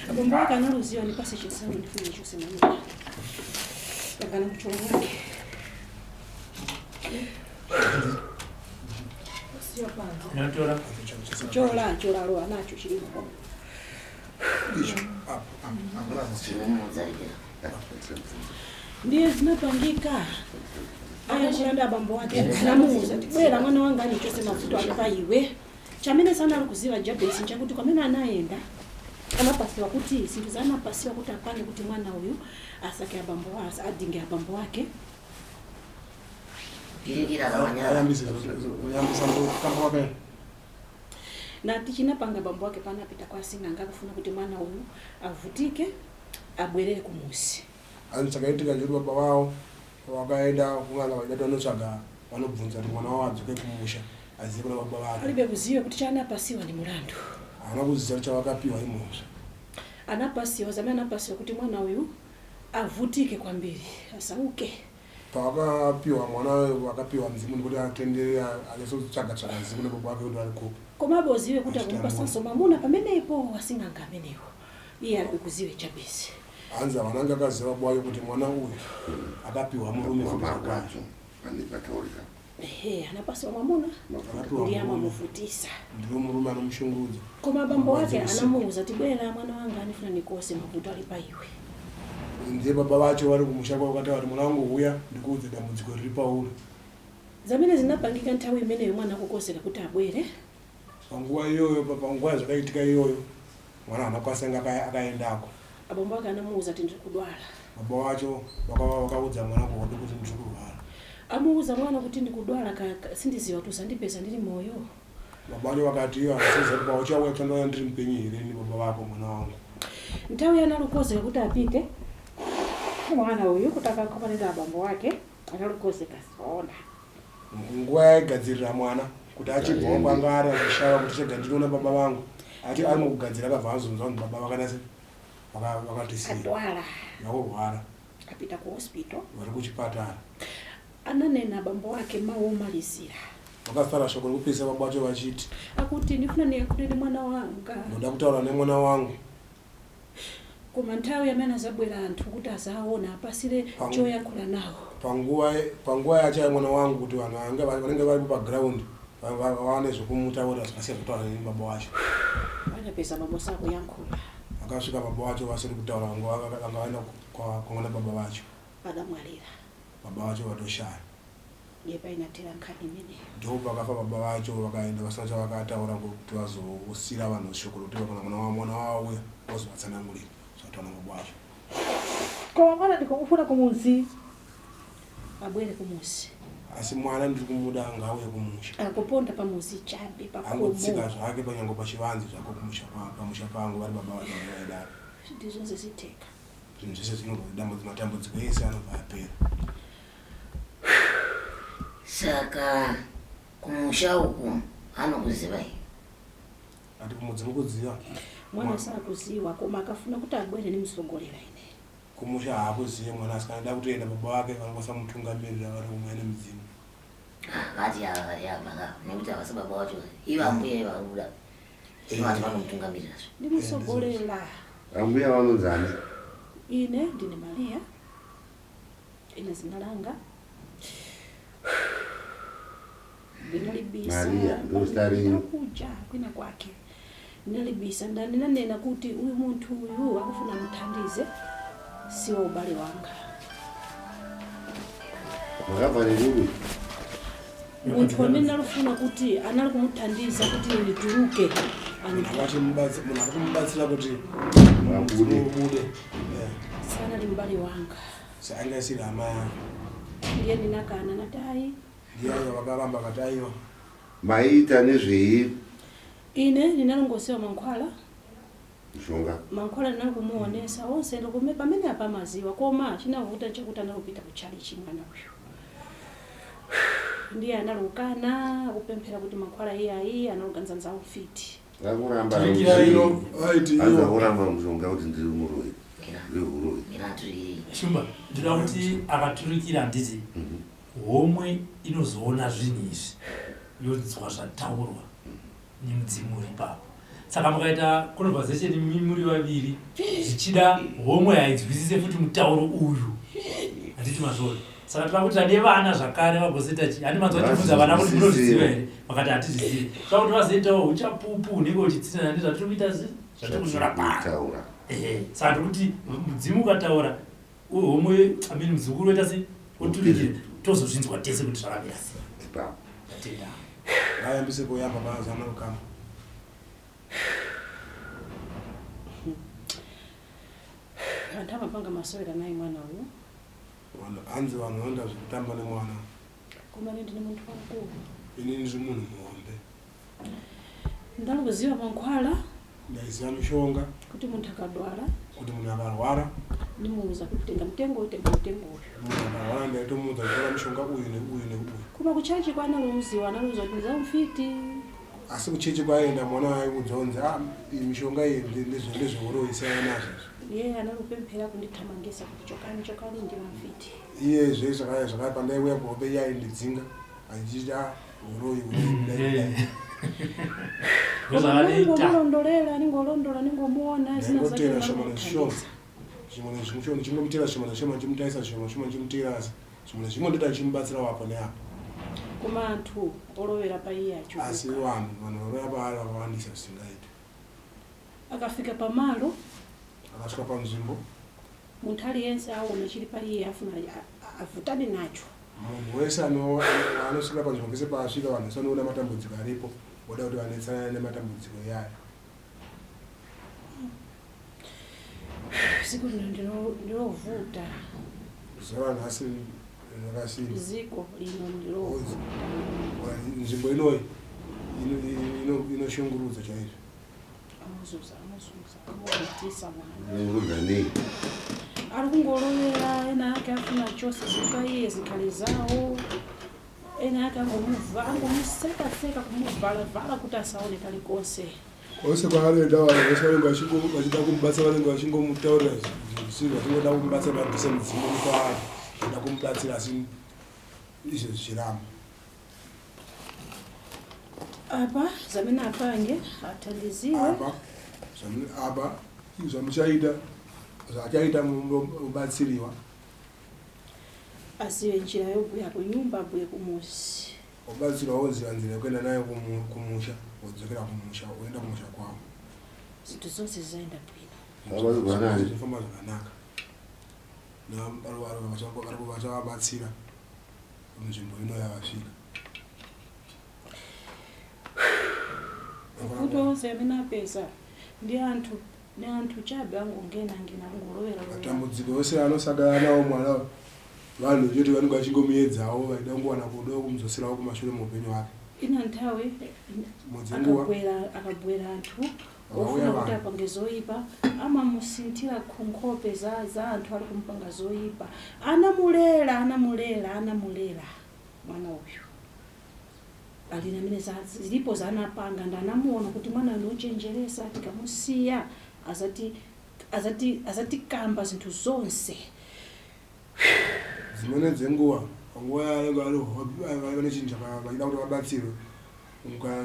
Abambo wake analuziwa nipase chinsalu ndifune chose mwamuna pakana kuchola wake. Inotora Chola cholalo anacho chilimo. Icho apo apo apo. Chinomudzarikira. Ndiye zinapangika ayankhula ndi abambo wake anamuuza ti bwera mwana wanga ani chose mavuto ali pa iwe. Chamene sanali kuziva Jabesi nchakuti kwamene anayenda anapasiwa kuti zinthu zanapasiwa kuti apange kuti mwana uyu asake abambo wake adinge abambo wake. Pirikira akawanyara. Ayambise uyambisa mutambo wake. Na tichinapanga abambo wake panapita kwa sing'anga akufuna kuti mwana uyu avutike abwerere kumusi. Asi chakaitika ndechekuti baba vavo vakaenda kun'anga vachida kuti vanotsvaga vanobvunza kuti mwana wavo adzoke kumusha azive kuna baba vake. Alibe kuziva kuti chanapasiwa ni mulandu. Haana kuziva kuti chavakapiwa imhosva. Anapasiwa zamene anapasiwa kuti mwana uyu avutike kwambiri asauke. Pavakapiwa mwana uyu vakapiwa mudzimu ndikuti atenderere anyatsotsvaga tsvaga mudzimu nebaba vake kuti vari kupi. Komabe uziwe kuti Achita akumupasanso mwamuna pamenepo asing'anga amenewo iye alibe kuziwe Jabesi. Hanzi havanange akaziva baba vake kuti mwana uyu akapiwa murume futi zvakare. Marwadzo pane pataurika. Ehe, anapasiwa mwamuna Akapiwa ndiye murume amamuvutisa. ndiwo murume anomushungurudza. Koma abambo wake Marwadzo anamuuza ti bwera mwana wanga anifuna nikose mavuto ali pa iwe. Ndiye baba vacho vari kumusha kwavo vakataura kuti mwana wangu uya ndikuudze dambudziko riri pauri. Zamene zinapangika nthawi imeneyo mwana akukoseka kuti abwere. Panguva iyoyo panguva yazvakaitika iyoyo mwana haana kukwanisa kunge akaendako. Abambo ake anamuuza ti ndiri kudwala. Baba vacho vakaudza mwana kuhope kuti ndiri kurwara. Amuuza mwana kuti ndikudwala sindiziwa kuti usandipeza ndili moyo. Baba vacho vakati iyo handisiziva kuti pauchauya kuchandouya ndiri mupenyu here ini baba vako mwana wangu. Nthawi analukozeka kuti apite mwana uyu kuti akakomane ndi abambo wake analukozeka siona. Nguva yaigadzirira mwana kuti achibvawo kwanga ari achishava kuti chega ndinoona baba vangu ati ari mukugadzira akabva azonzwa kuti baba vakanase vakatisiya. Adwala. Vakurwara. Apita ku hospital. Vari kuchipatara. Ananena abambo wake mawu omalizira. Vakasara shoko rekupedzisa baba vacho vachiti akuti ndifuna niyankhule ndi mwana wanga. Ndoda kutaura nemwana wangu. Koma nthawi amene azabwera anthu kuti azaona apasire choyankhula nawo. Panguva yacho yemwana wangu kuti vanhu vanenge varipo paground vawane zvekumutaurira zvakasiya zvekutaura nebaba vacho. Anapeza bambo sakuyankhula. Vakasvika baba vacho vasiri kutaura vanga vaenda kwangana baba vacho. Adamwalira. Baba vacho vatoshaya. Ndiye painatera nkhani imeneyo. Ndipo pakafa baba vacho vakaenda vasina chavakataura kuti vazosiyira vanhu shoko rekuti kana mwana wavo auya vazovatsanangurira zvataura nababa vacho. Koma mwana ndikumufuna kumuzi. Abwere kumuzi. Asi mwana ndiri kumuda ngauye kumusha. Akuponda pamuzi chabe Angotsika pakomo. zvake panyange pachivanze zvako kumusha pamusha pangu vari baba vacho vaidaro. Ndizvo zviteka. Zvinhu zvese zvinobva matambudziko ese anobva apera. Saka kumusha uku anokuzivai? Ati kumudzi mukuziva. Mwana sakuziwa koma akafuna kuti abwere nimusogolera ine. Kumusha haakuzive mwana asi kana ada kutoenda baba vake vanokwanisa kumutungamirira vari kumwe nemudzimu. Vati ava vari ava ka nekuti havasi baba vacho ivo ambuya vari kuda. Vati vanomutungamirira zve. Ndimusogolera. Ambuya vanonzi ani? Ine ndine Maria. Ine zina langa. Ndinalibisa Maria, ndozita renyu. Kuja kwina kwake ndinalibisa ndinanena kuti uyu munthu uyu akufuna muthandize siwo ubale wanga. Makabva nerupi? Munthu amene alufuna kuti anali kumuthandiza kuti ndituluke Munhu ari kumubatsira kuti Abude. ubude. Sanali mbale wanga. Saanga isiri hama yake. Ndiye ndinakana nati ayi. Ndiyayo vakaramba vakati aiwa. Maiita nezvei? Ine ndinalongosewa mankhwala. Mishonga. Mankhwala ndinali kumuonesa onse ndikume pamene apa maziwa, koma chinavuta chakuti analupita kutchalichi mwana uyu. Ndiye analukana akupemphera kuti mankhwala iye ayi analuganiza nzawo mfiti. Vakuramba. Turikira ino vaiti Anza iyo kuramba mushonga kuti ndiri muroyi. Ndiri huroyi. Mirandu Shumba, ndinoda kuti akaturikira handiti homwe inozoona zvinhu izvi yonzwa zvataurwa nemudzimu uri ipapo. Saka mukaita conversation muri vaviri, zvichida homwe hainzwisise futi mutauro uyu, handiti mazvona? Saka toda kuti tane vana zvakare vagozoita chi handi manzwa tibvunza vana kuti munozviziva here, vakati hatizvizivi. Toda kuti vazoitawo uchapupu hunenge huchitsinana nezvatiri kuita zvatiri kunyora pano. Kutaura. Ehe, saka ndikuti mudzimu ukataura, homwe, I mean, muzukuru oita sei, oturikira, tozozvinzwa tese kuti zvakamira sei. Ipapo. Tenda. Ngayambise kuyamba mazana kukama. Anthu amapanga masewera naye mwana uyu. Hanzi vanhu vanoita zvekutamba nemwana. Koma ine ndine munthu wamkulu. Inini ndiri munhu muhombe. Ndalikuziwa mankhwala. Ndaiziva mishonga. Kuti munthu akadwala, Kuti munhu akarwara, ndimuuza kuti tenga mtengo uyu, tenga mtengo uyu. Munhu akarwara ndaitomuudza kutora mishonga uyu neuyu neuyu. Koma kuchechi kwanaluuziwa, analuuza kuti ndizamfiti. Asi kuchechi kwaenda mwana aiudzwa kunzi, "Ah, iyi mishonga iyi ndezveuroyi, siyana nazvo izvi." Iye analupemphera kundithamangisa kuti chokani, chokani, ndimamfiti. Iye zvakaya zvakaya pandaiuya kuhope iye aindidzinga achiti, "Ah, uroyi, uroyi, kudai kudai." Ndozvavanoita. Ningomulondolera, ningolondola, ningomuona zina zake. Ndaingotera shoma neshoma. Ndalomuthandiza. Zvimwe nezvimwe ndichingomutera shoma neshoma, ndichimutarisa shoma shoma, ndichimutera, asi zvimwe nezvimwe ndoita ndichimubatsirawo apo neapo. Koma anthu olowera pa iye Asi achuluka. vanhu varoya paari vakawandisa zvisingaiti. Akafika pamalo, Akasvika panzvimbo, munthu aliyense aona chili pa iye afuna avutane nacho. Munhu wese anosvika panzvimbo pese paasvika, vanhu vese vanoona matambudziko aripo, voda kuti vanetsana nematambudziko iyayo. Ziko lino ndilovuta. Zuva ranhasi rakasimba. Ziko lino ndilovuta. Nzvimbo inoyi inoshungurudza chaizvo. Amuzuza, amuzuza, amuvutisa mwana. Urudza nei? Ari kungolowera ena ake afuna chose zili iye zikhale zawo, ena ake angomusekaseka, kumuvalavala kuti asaone kalikonse. Kwose kwaanoenda, vanhu vese vanenge vachida kumubatsira, vanenge vachingomutaurira zvisizvo, vachingoda kumubatsira vabvise mudzimu uri kwaari, vachida kumubatsira, asi izvo zvichiramba. Apa zamene apange athandiziwe. Apa apa zvamuchaita, zvachaita, mubatsiriwa Aziwe njira yobwera kunyumba, abwere kumuzi. Ubatsirwa woziva nzira yekuenda nayo kumusha, wodzokera kumusha, woenda kumusha kwavo. Zinthu zonse zizayenda bwino. Vabatsirwa nani? Zvofamba zvakanaka. Vari vachavabatsira munzvimbo ino yavasvika. Mavuto onse amene apeza ndi anthu, ni anthu chabe angongena ngena angolowera. Matambudziko ose anosangana nawo mwana, vanhu chete vanenge vachingomuedzawo, vaida kungowana kuda kumudzoserawo kumashure muupenyu hwake. Ina nthawi Mudzinguva akabwera anthu Vakauya ofuna kuti vanhu. apange zoyipa, amamusinthira nkhope za anthu ali kumpanga zoyipa. Anamulera, anamulera, anamulera mwana uyu alina amene zilipo zanapanga ndi anamuona kuti mwana ndochenjeresa, tikamusiya azatikamba zinthu zonse. Dzimweni dzenguva, panguva yavanenge vari hope, vane chinhu vachida kuti vabatsirwe,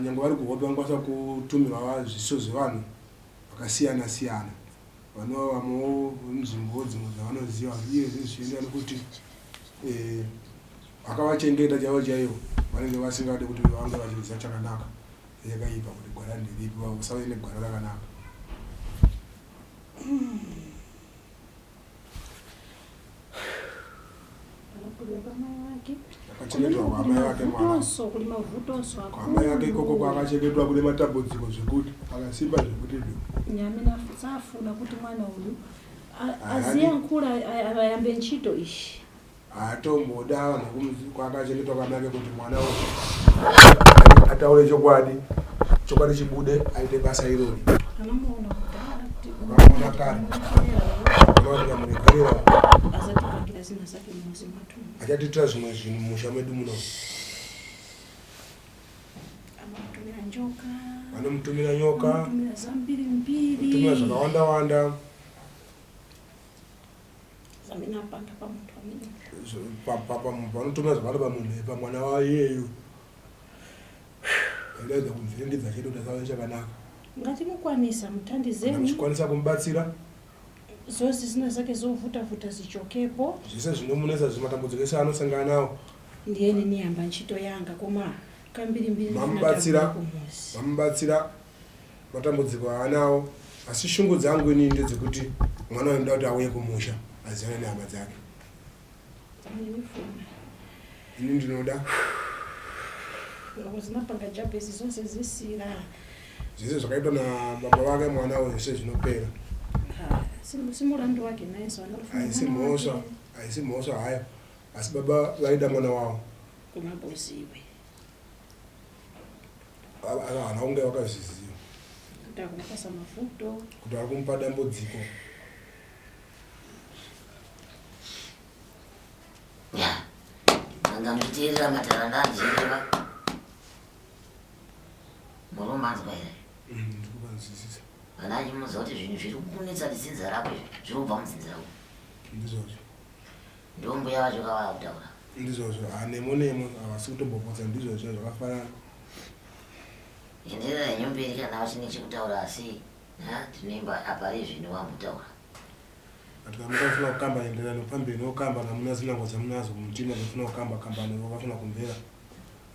nyange vari kuhope vanokwanisa kutumirwa zviso zvevanhu vakasiyana siyana, vanova vamwewo nzvimbowo dzimwe dzavanoziva. Iye zvichienderana nekuti akavachengeta chaivo chaivo. Vanenge vasingade kuti vange vachiziva chakanaka nechakaipa kuti gwara nderipi vasave negwara rakanaka. Akachengetwa kwaamai vake mwana. Kuli mavutonso Kwaamai vake ikoko kwaakachengetwa kune matambudziko zvekuti akasimba zvekuti do. Nyamene safuna kuti mwana uyu aziyankhula ayambe ntchito ishi. Haatomboda vanhu kwaakachengetwa kwaamai vake kuti mwana uyu ataure chokwadi, chokwadi chibude aite basa irori. Anamuona kudhara kuti Vakamuona kare. Vakaona kuti kamuregerera azatipangira zina zake mumuzi mwathu. Achatiitira zvimwe zvinhu mumusha medu muno. Amamutumira njoka. Vanomutumira nyoka. Amamutumira zambiri mbiri. Tumira zvakawanda wanda. Zamene apanga pamunthu amene. Vanotumira zvakawanda pamunhu pamwana waiyeyu. Vaidaidza kumuvhiringidza chete kuti asave chakanaka. Ngati mukwanisa muthandizeni. Kana muchikwanisa kumubatsira. Zonse zina zake zovutavuta zichokepo. Zvese zvinomunetsa zvimatambudziko ese aanosangana nawo. Ndiyene niyamba ntchito yanga koma kambirimbiri ndifuna Mamubatsira tabwera kumuzi. Mamubatsira matambudziko aanawo asi shungu dzangu inini ndedzekuti mwana uyu ndoda kuti auye kumusha azivane nehama dzake. Zamene nifuna. Ini ndinoda. Loko zinapanga Jabhezi zonse zisira. Zvese zvakaitwa nababa vake mwana uyu zvese zvinopera. Si mulandu wake nayenso analufuna Haisi mwana mhosva, wake. haisi mhosva hayo asi baba vaida mwana wavo. Kumaboziwe. Havana kunge vakazviziva. Kuti akumupasa mavuto. Kuti ari kumupa dambudziko. Ya, manga muchiteerera mataranda andichireva. Muri kumanzwa here? Mm, ndiri kumanzwisisa. Kana achimuudza kuti zvinhu zviri kukunetsa nedzinza rako izvi zviri kubva mudzinza rako. Ndizvozvo. Ndivo mbuya vacho kavava kutaura. Ndizvozvo, ah, nemo nemo havasi kutombopotsa ndizvozvo zvakafanana. Enderera henyu mberi kana vachine chekutaura asi ha tinoimba apa rezvino vambotaura. But kana mukafuna kukamba enderera pamberi nokukamba kana muna zinangwa dzamunazo kumutima dzofuna kukamba kamba nevakafuna kumvera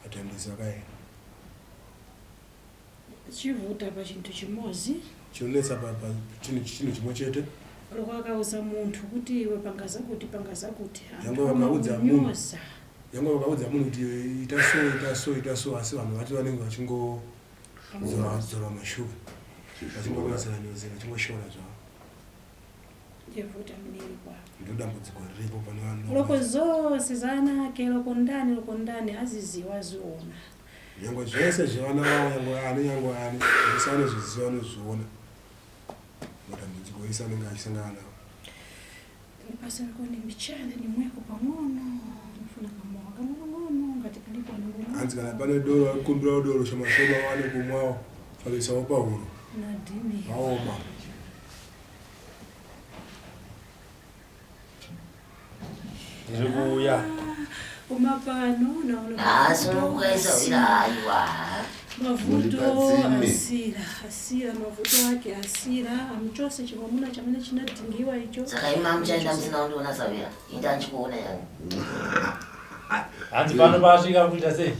atambisi vakaenda. Chivuta pachintu chimozi. Chinonetsa pa pa chinhu chinhu chimwe chete. Loko akauza munthu kuti iwe panga zakuti panga zakuti anthu Nyangwe vakaudza munhu amakunyoza. nyangwe vakaudza munhu kuti ita so ita so ita so asi vanhu vacho vanenge vachingo dzora dzora mashuga vachingonyodzera nyodzera vachingoshora zvavo. Ndivuta mniri kwako. Ndo dambudziko riripo pane vanhu. Loko zonse za ana ake loko ndani loko ndani aziziwa aziona. Nyangwe zvese zvevana vavo nyangwe ani nyangwe ani zvese anozviziva anozviona matambudziko ese anenge achisangana nawo. Ndipasireko nimbichane nimweko pang'ono ndifuna kamowa kang'onong'ono ngati kalipo anangomwa. Hanzi kana pane doro vakumbirawo doro shoma shoma vawane kumwawo vakuisawo pahuro Nadini. vaoma. Ndiri kuuya. Koma pano naona Haasi unokukaisa hwira haiwa. Mavuto Muri asira asira mavuto ake asira amuchose chimwamuna chamene chinadhingiwa icho. Saka imi mamuchaenda musina kundiona Savira. Ini ndachikuona yangu. Hanzi pano paasvika kuita sei?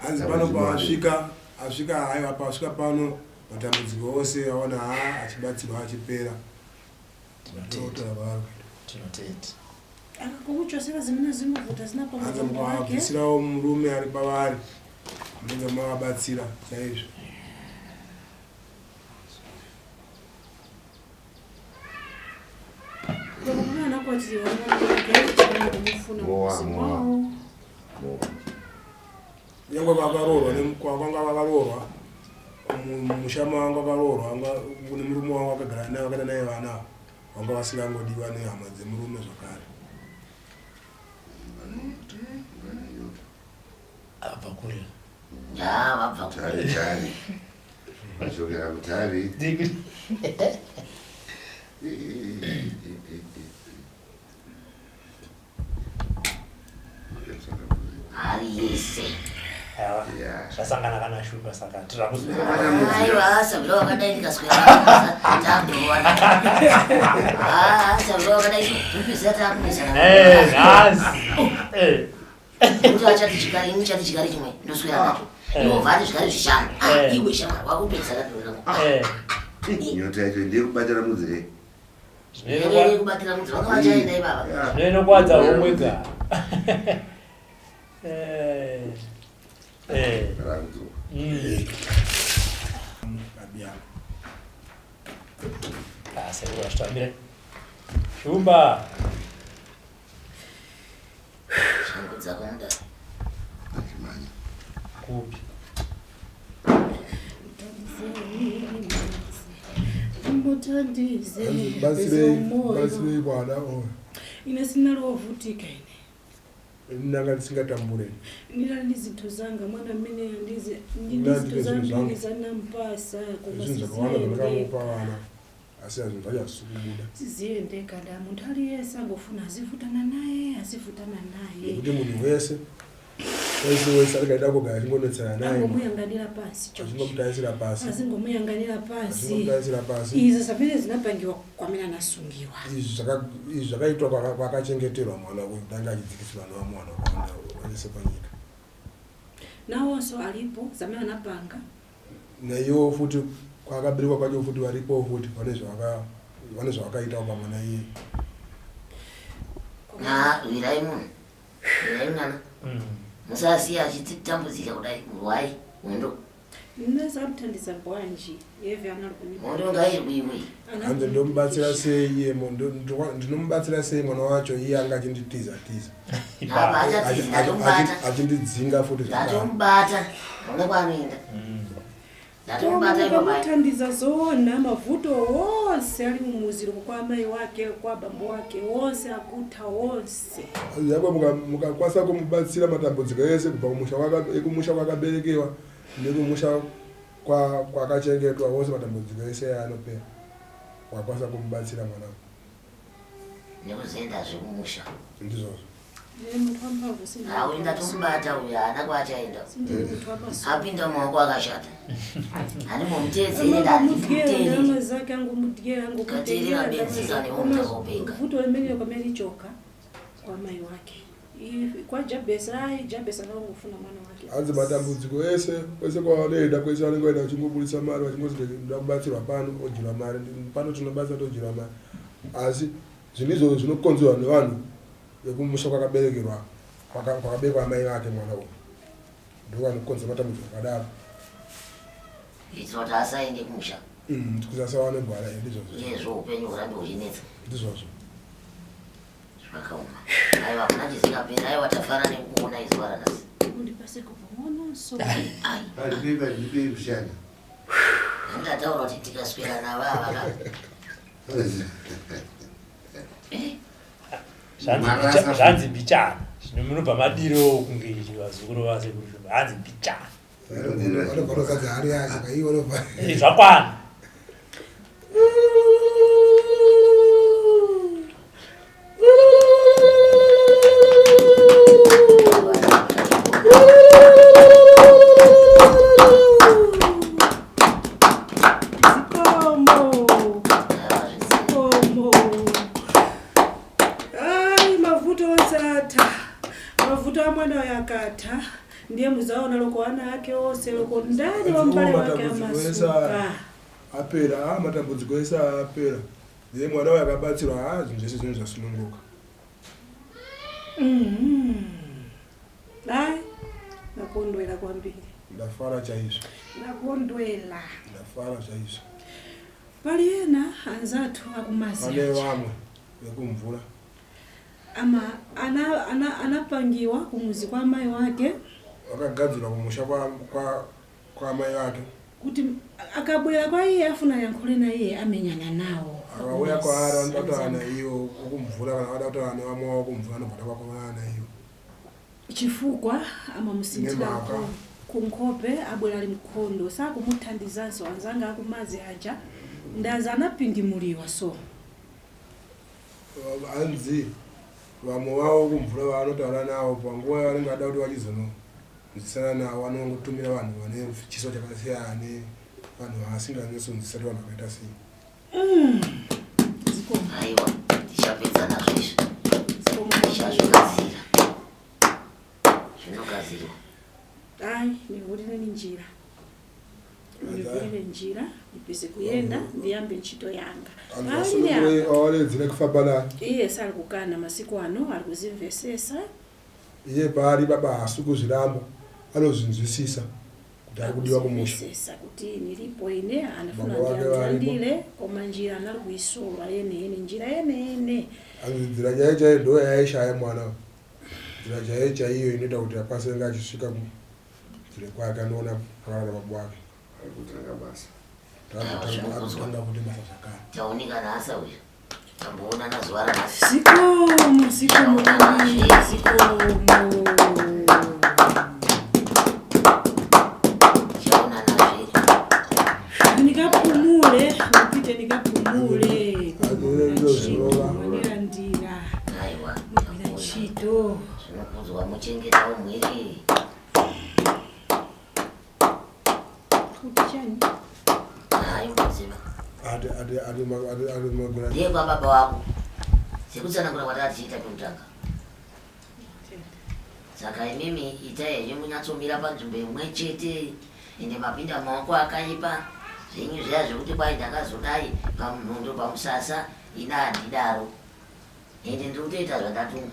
Hanzi pano paasvika asvika haiwa paasvika pano matambudziko ose aona haa achibatsirwa achipera. Tinotenda. Tinotenda. Akakuchosera zimene zimuvuta Hanzi zinapamabambo ake. mukavabvisirawo murume ari pavari munenge mavabatsira chaizvo. Loko anakwatiriwa mwana wake chimene kumufuna Mowa, mumuzi mowa. mwawo. Nyangwe vakaroorwa kwanga vakaroorwa mumusha mavanga vakaroorwa kune murume wavo akagara naye vakaita naye vana vanga vasingangodiwa nehama dzemurume zvakare. Abva kure. Ya vabva kure. Tari tari. Vachokera kutari. Hari yese. Aiwa. Yeah. Zvasangana kana shupa saka tira kuzo. Aiwa Savira wakadai ndikaswera takutowana. Ah Savira wakadai topedzisira takunesana. Eh, nhasi. Eh. Nekuti achati chikari ini chati chikari chimwe ndoswera nacho. Iwe vhari zvikari zvishanu. Ah, iwe shamwari wakupedza kana. Nyota yacho ndeyekubatira mudzi rei? Zvinokubatira mudzi vanga vachaenda ivava. Zvinokwadza homwe ga. Sekuru vachitambire. Shumba. Shangu dzako mudara. Kupi? Muthandize Batsirei batsirei mwana uyu. Ine sinalovutika ine. Ndanga ndisingatambure. Ndinali ndi zinthu zanga mwana mmene ndizi ndi Ndinali zinthu ndi zinthu zambiri zanga. zanampasa koma Zvinhu zvakawanda siziyendeka. zvandakamupa vana asi zvinhu zvacho hazvisi kubuda. Siziyendeka da munthu aliyense angofuna azivutana naye azivutana naye. Nekuti munhu wese wese wese anenge kugara achingonetsana naye Angomuyanganira pansi chonchi. achingomutarisira pasi Azingomuyang'anira pansi. achingomutarisira pasi. Izo zamene zinapangiwa kwamene anasungiwa. Izvi zvakaitwa kwakachengeterwa mwana uyu kuti ange achidzikisirwa nevamwe vanhu vakawanda vese panyika. Nawonso alipo zamene anapanga. Naiwo futi kwakaberekwa kwacho futi varipo futi vane zvavakaitawo pamwana iye. Ah, wirai munhu. Wirai mwana. Musasiya achitambudzika kudai rwai hondo. Ndinazamuthandiza bwanji yeve anali Hondo ngairwiwe. Hanzi ndomubatsira sei iye ndinomubatsira sei mwana wacho iye anga achinditiza tiza. Apa achatiza ndatomubata. Achindidzinga futi zvakare. Ndatomubata. Hauna kwaanoenda. Ndatomubata ipapayo. Mukamuthandiza zoona mavuto wonse ali mumuzi loko kwa amayi wake kwa abambo wake wonse akutha wonse. Yakwe mukakwanisa kumubatsira matambudziko ese kubva kumusha kwakaberekewa nekumusha kwakachengetwa wose matambudziko ese anopera. Wakwanisa kumubatsira mwana. Nekuzoendazve kumusha. Ndizvozvo. Ndine munthu wamphamvu sindine Hauri ndatomubata uyu haana kwaachaenda. Sindine munthu wamaso. Apinda mumaoko akashata. Handimbomuteedzeri Angomudyera ndandimuteri. ndalama zake angomudyera Kateerera angomutengera benzi ndalama kane zake. womutaka Vuto limenelo kwamene lichoka kwa amayi wake. Kwa Jabesi ayi Jabesi anangofuna mwana wake. Hanzi matambudziko ese kwese kwavanoenda kwese vanenge vaenda vachingobudisa mari vachingozi ndoda kubatsirwa pano odyirwa mari pano tinobatsira todyirwa mari asi zvinhu izvozvo zvinokonzerwa nevanhu vekumusha kwakaberekerwa kwakaberekwa amai vake mwana uyu ndo vanokonzera matambudziko akadaro. Kuitira kuti asaende kumusha. Kuti asawane gwara ndizvozvo. Uyezve upenyu hurambe huchinetsa. Ndizvozvo. Zvakaoma. Aiwa hakuna chisingaperi. Aiwa tafara nekukuona izuva ranhasi. Mundipase kupong'ononso. Ai. Ndipei kushanda. Ndataura kuti tikaswera navo ava ka. Zvanzi mbichana. Zvino munobva madiro kunge vazukuru vasekuru Shumba. Hanzi mbichana. Vanobva vanozadza hari yacho kaiwo vanobva. Zvakwana. Zikomo. Zikomo. Ai mavuto onse atha. Mavuto a mwana uyu akatha. Ndiye muzaona loko ana ake onse loko ndani wa mbale wake Matambudziko ese amasuka. apera a matambudziko ese apera ndiye mwana uyu akabatsirwa a zvinhu zvese zvinhu zvasununguka. Ai nakondwera kwambiri. Ndafara chaizvo. Nakondwera. Ndafara chaizvo. Pali ena anzathu akumazi. Pane aja. vamwe vekumvura Ama ana, ana, anapangiwa kumuzi kwa amayi wake vakagadzirwa kumusha kwa amai vake. kuti akabwera kwa iye afuna yankhule na iye amenyana nawo. Akauya kwaari vanoda kutaura naiwo okumvura kana vada kutaura nevamwe vavo kumvura vanobva vakomana naiwo. Chifukwa amamusinthira Nemhaka. kunkhope abwera ali mkhondo sakumuthandizanso anzanga akumazi aja ndaza anapindimuliwa so. Hanzi vamwe vavo kumvura vanotaura navo panguva yavanenge vada kuti vachizononzwisana navo vanongotumira vanhu vane chiso chakasiyana nevanhu vasinganyatsonzwisisa kuti vanhu vakaita sei. Zikomo. Aiwa tichapedza nazvo izvi. Zikomo. Tichazvigadzira. kugadzirwa. Ai, nivhurireni njira. Nivhurire njira, ndipise kuyenda, ndiyambe ntchito yanga. Anhu Pali asunungure apa. awane nzira yekufamba nayo. Iye sari kukana masiku ano, ari kuzimvesesa. Iye paari baba haasi kuzviramba, anozvinzwisisa kuti ari kudiwa kumusha. Akuzimvesesa kuti nilipo ine, anafuna Baba wake varipo. ndiandile, koma njira anali kuisowa yene yene, njira yene yene. Hanzi nzira chaiyo chaiyo ndo yaishaya mwana uyu. Nzira chaiyo chaiyo inoita kuti akwanise kunge achisvika kunzira kwake anoona pakarara baba wake. Ari kutanga basa. Akutanga kuti basa zvakare. Taoneka nhasi uyu. Tamboonana zuva ranhasi. Zikomo, zikomo, zikomo. Chaonana zve. Nikapumule, ndipite nikapumule. Ndozorora. Wandilandira. Aiwa. Mugwira ntchito. Zvinokudzwa muchengetawo mhiri. Kuti chani? Hayi muziva. Ati ati ati ati ati magura. Ndiye kwababa wako. Sekutsanangura kwatatiita pekutanga. Saka imimi itai henyu munyatsomira panzvimbo imwe chete ende mapinda maoko akaipa zvenyu zviya zvekuti kwai ndakazodai pamunhondo pamusasa ina handidaro ende ndiri kutoita zvandatumwa.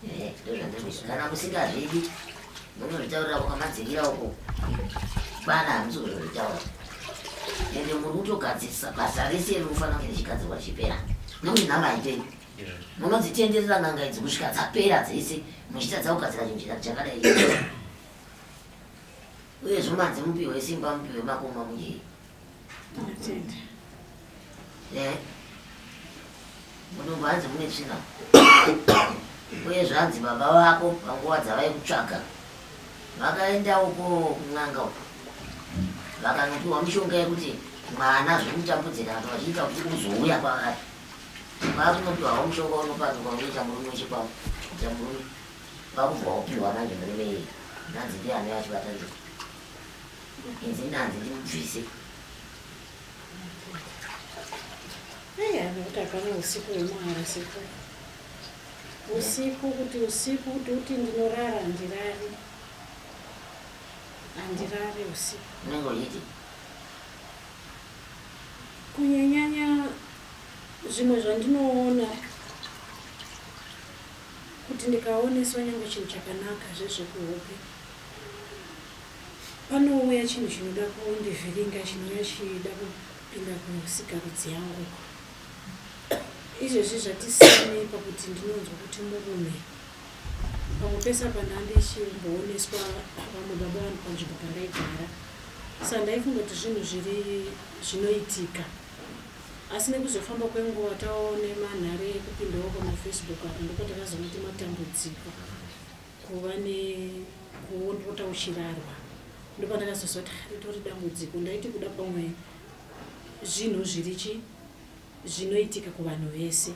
Eh, ndozvandiri kuita. Kana musingazvidi munozvitaurira kwakamadzikira uko kwana hamusi kuzozvitaura ende muri kutogadzirisa basa rese riri kufanira kunge richigadzirwa richipera nekuti nhamba haiperi. Munodzitenderera n'anga idzi kusvika dzapera dzese muchitadza kugadzira chinhu chakadai. Uyezve manzi mupiwe simba mupiwe makoma mujei. Atenda. Eh. Mudumbu hanzi mune tsvina. Uyezve hanzi baba vako panguva dzavaikutsvaga vakaenda uko kun'anga uko vakanopiwa mishonga yekuti mwana zvekutambudze kana kuti vachiita kuti uzouya kwavari. Kwakunopiwawo mushonga unopanduka unoita murume wechikwambo kuita murume kwakubva wapiwa manje murume iye nanzi ndiye anouya achibata nzira inzi nanzi ndimubvise. Eya, nekuti hapana usiku hwemahara siku. Usiku kuti usiku kuti uti ndinorara handirari. Handirari usiku. Unenge uchiti Kunyanyanya zvimwe zvandinoona kuti ndikaoneswa nyangwe chinhu chakanaka zvezvekuhope panouya chinhu chinoda kundivhiringa chinouya chichida kupinda kusikarudzi yangu. Izvezvi zvatisiyanei pakuti ndinonzwa kuti murume pamwe pese apa ndandichimbooneswa vamwe baba vangu panzvimbo pandaigara saka ndaifunga kuti zvinhu zviri zvinoitika asi nekuzofamba kwenguva taone manhare ekupindawo pamafacebook apa ndopatakazoona kuti matambudziko kuva nekuondota uchirarwa ndopandakazoziva kuti ah, ritori dambudziko ndaiti kuda pamwe zvinhu zvirichi zvinoitika kuvanhu vese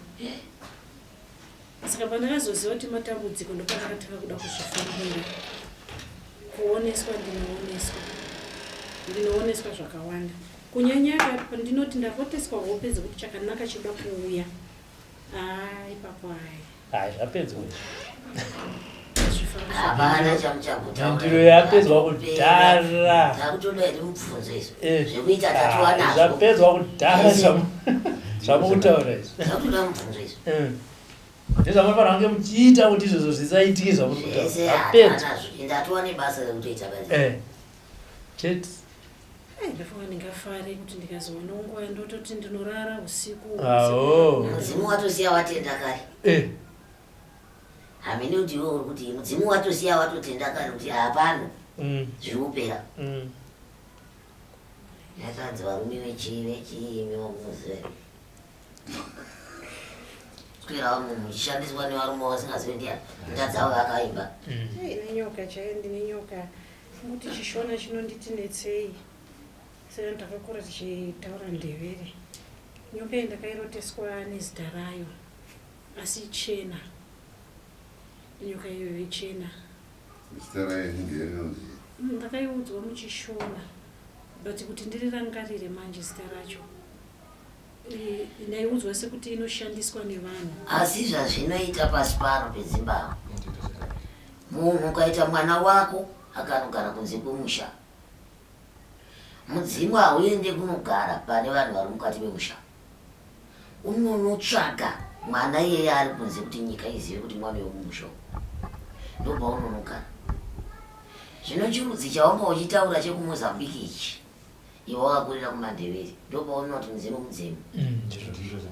saka pandakazoziva kuti matambudziko ndopandakatanga kuda kuzvifambira kuoneswa ndinooneswa ndinooneswa zvakawanda kunyanya ndinoti ndaroteswa hope dzekuti chakanaka chinoda kuuya haa ipapo hai Hai, zvapedzwa izvi. Zvifamba hapana chamuchakutaura. Mhinduro yapedzwa kudhara. Takutoda here mubvunzo izvo Eh, zvekuita tatiwa ah, nazvo. Zvapedzwa kudhara zvamukutaura izvi. Takutoda mubvunzo izvo. Eh. Ndezvamunofanira kunge muchiita kuti izvozvo zvisaitike zvamuri kutaura. Zvese Zvapedzwa. hatanazvo. Ende hatiwane basa rekutoita basa. Eh. Chete. Ai, ndafunga ndingafare kuti ndikazowana nguva ndototi ndinorara usiku Awo. Mudzimu watosiya watenda kare. Eh. Hamene kuti iwe uri kuti mudzimu watosiya watotenda kare kuti hapano zviri kupera. Yakanzi varume vechii vechii imi vamunoziva. Swera munhu muchishandiswa nevarume vasingazivi ndiani. Nda dzavo vakaimba. Ai, nenyoka chaiyo ndine nyoka ngokuti chishona chinonditi netsei saka takakura tichitaura ndevere nyoka iyi ndakairoteswa nezita rayo asi ichena nyoka iyoyo ichena. Zita rayo nderinonzi Ndakaiudzwa muchishona but kuti ndirirangarire manje zita racho ndaiudzwa sekuti inoshandiswa nevanhu. Asi zvazvinoita pasi pano pedzimbabwe. Munhu ukaita mwana wako akanogara kunze kwemusha, mudzimu hauende kunogara pane vanhu vari mukati memusha. Unonotsvaga mwana iyeye ari kunze kuti nyika izive kuti mwana wemumusha umu ndopaunonogara. Zvino chirudzi chawanga uchitaura chekuMozambique ichi iwe wakakurira kuMandevere ndopaunoti mudzimu mudzimu.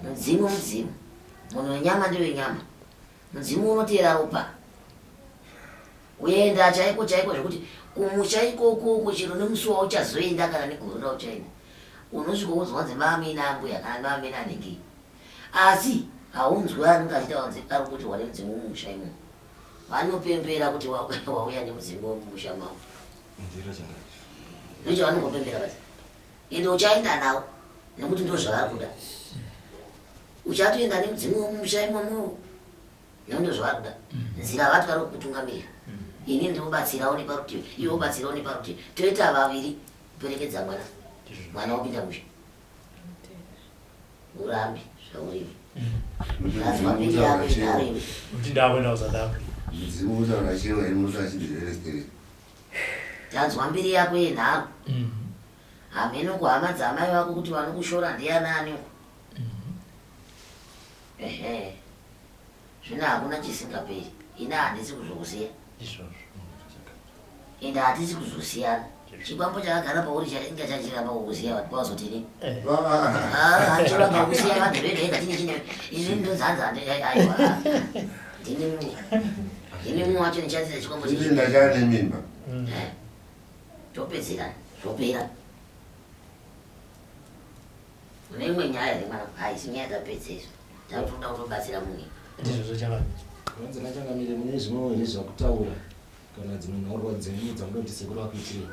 Mudzimu mudzimu. Munhu wenyama ndewenyama. Mudzimu unoteera ropa. Kuenda chaiko chaiko zvekuti kumusha ikoko uko chero nemusi wauchazoenda kana negore rauchaenda unosvika wonzwa kunzi mamene ambuya kana mamene anenge asi haunzwi anenge achitaura kunzi ari kuti wane mudzimu mumusha imomo vanopembera kuti wauya nemudzimu wemumusha mavo ndochavanongopembera basi ende uchaenda nawo nekuti ndozvavari kuda Uchatoenda nemudzimu wemumusha imomo nekuti ndozvavari kuda. Nzira vati vari kukutungamirira. Ini ndinobatsirawo neparutivi, iwe wobatsirawo neparutivi. Toita vaviri kuperekedza mwana. Mwana wopinda musha. Urambi zvaurivi. Azwa mbiri yako inharo iwe. Kuti ndakuenda kuSouth Africa. Mudzimu kutaura chewa inoto achidhirerestere. Tanzwa mbiri yako yenharo. Hameno kuhama dzamai vako kuti vanokushora ndianani uko. Ehe. Zvino hakuna chisingaperi. Ini handisi kuzokusiya. Izvozvo. Ende hatisi kuzosiyana. Chikwambo chakagara pauri chainga chachiramba kukusiya vanhu kwazotini. Eh. Ah, chiramba kukusiya vanhu vega ega tine chine. Izvi ndonzanza aiwa. Ndini mumwe. Ndini mumwe wacho ndichaziva chikwambo Ini ndachane mimba. Eh. Topedzerana. Zvopera. Une imwe nyaya here mwana? Haisi nyaya tapedza izvo. Takutoda kutobatsira munhu. Ndizvozvo changamire. Hanzi nachangamire mune zvimwewo here zvakutaura kana dzimwe nhaurwa dzenyu dzamuda kuti sekuru vakuitirei?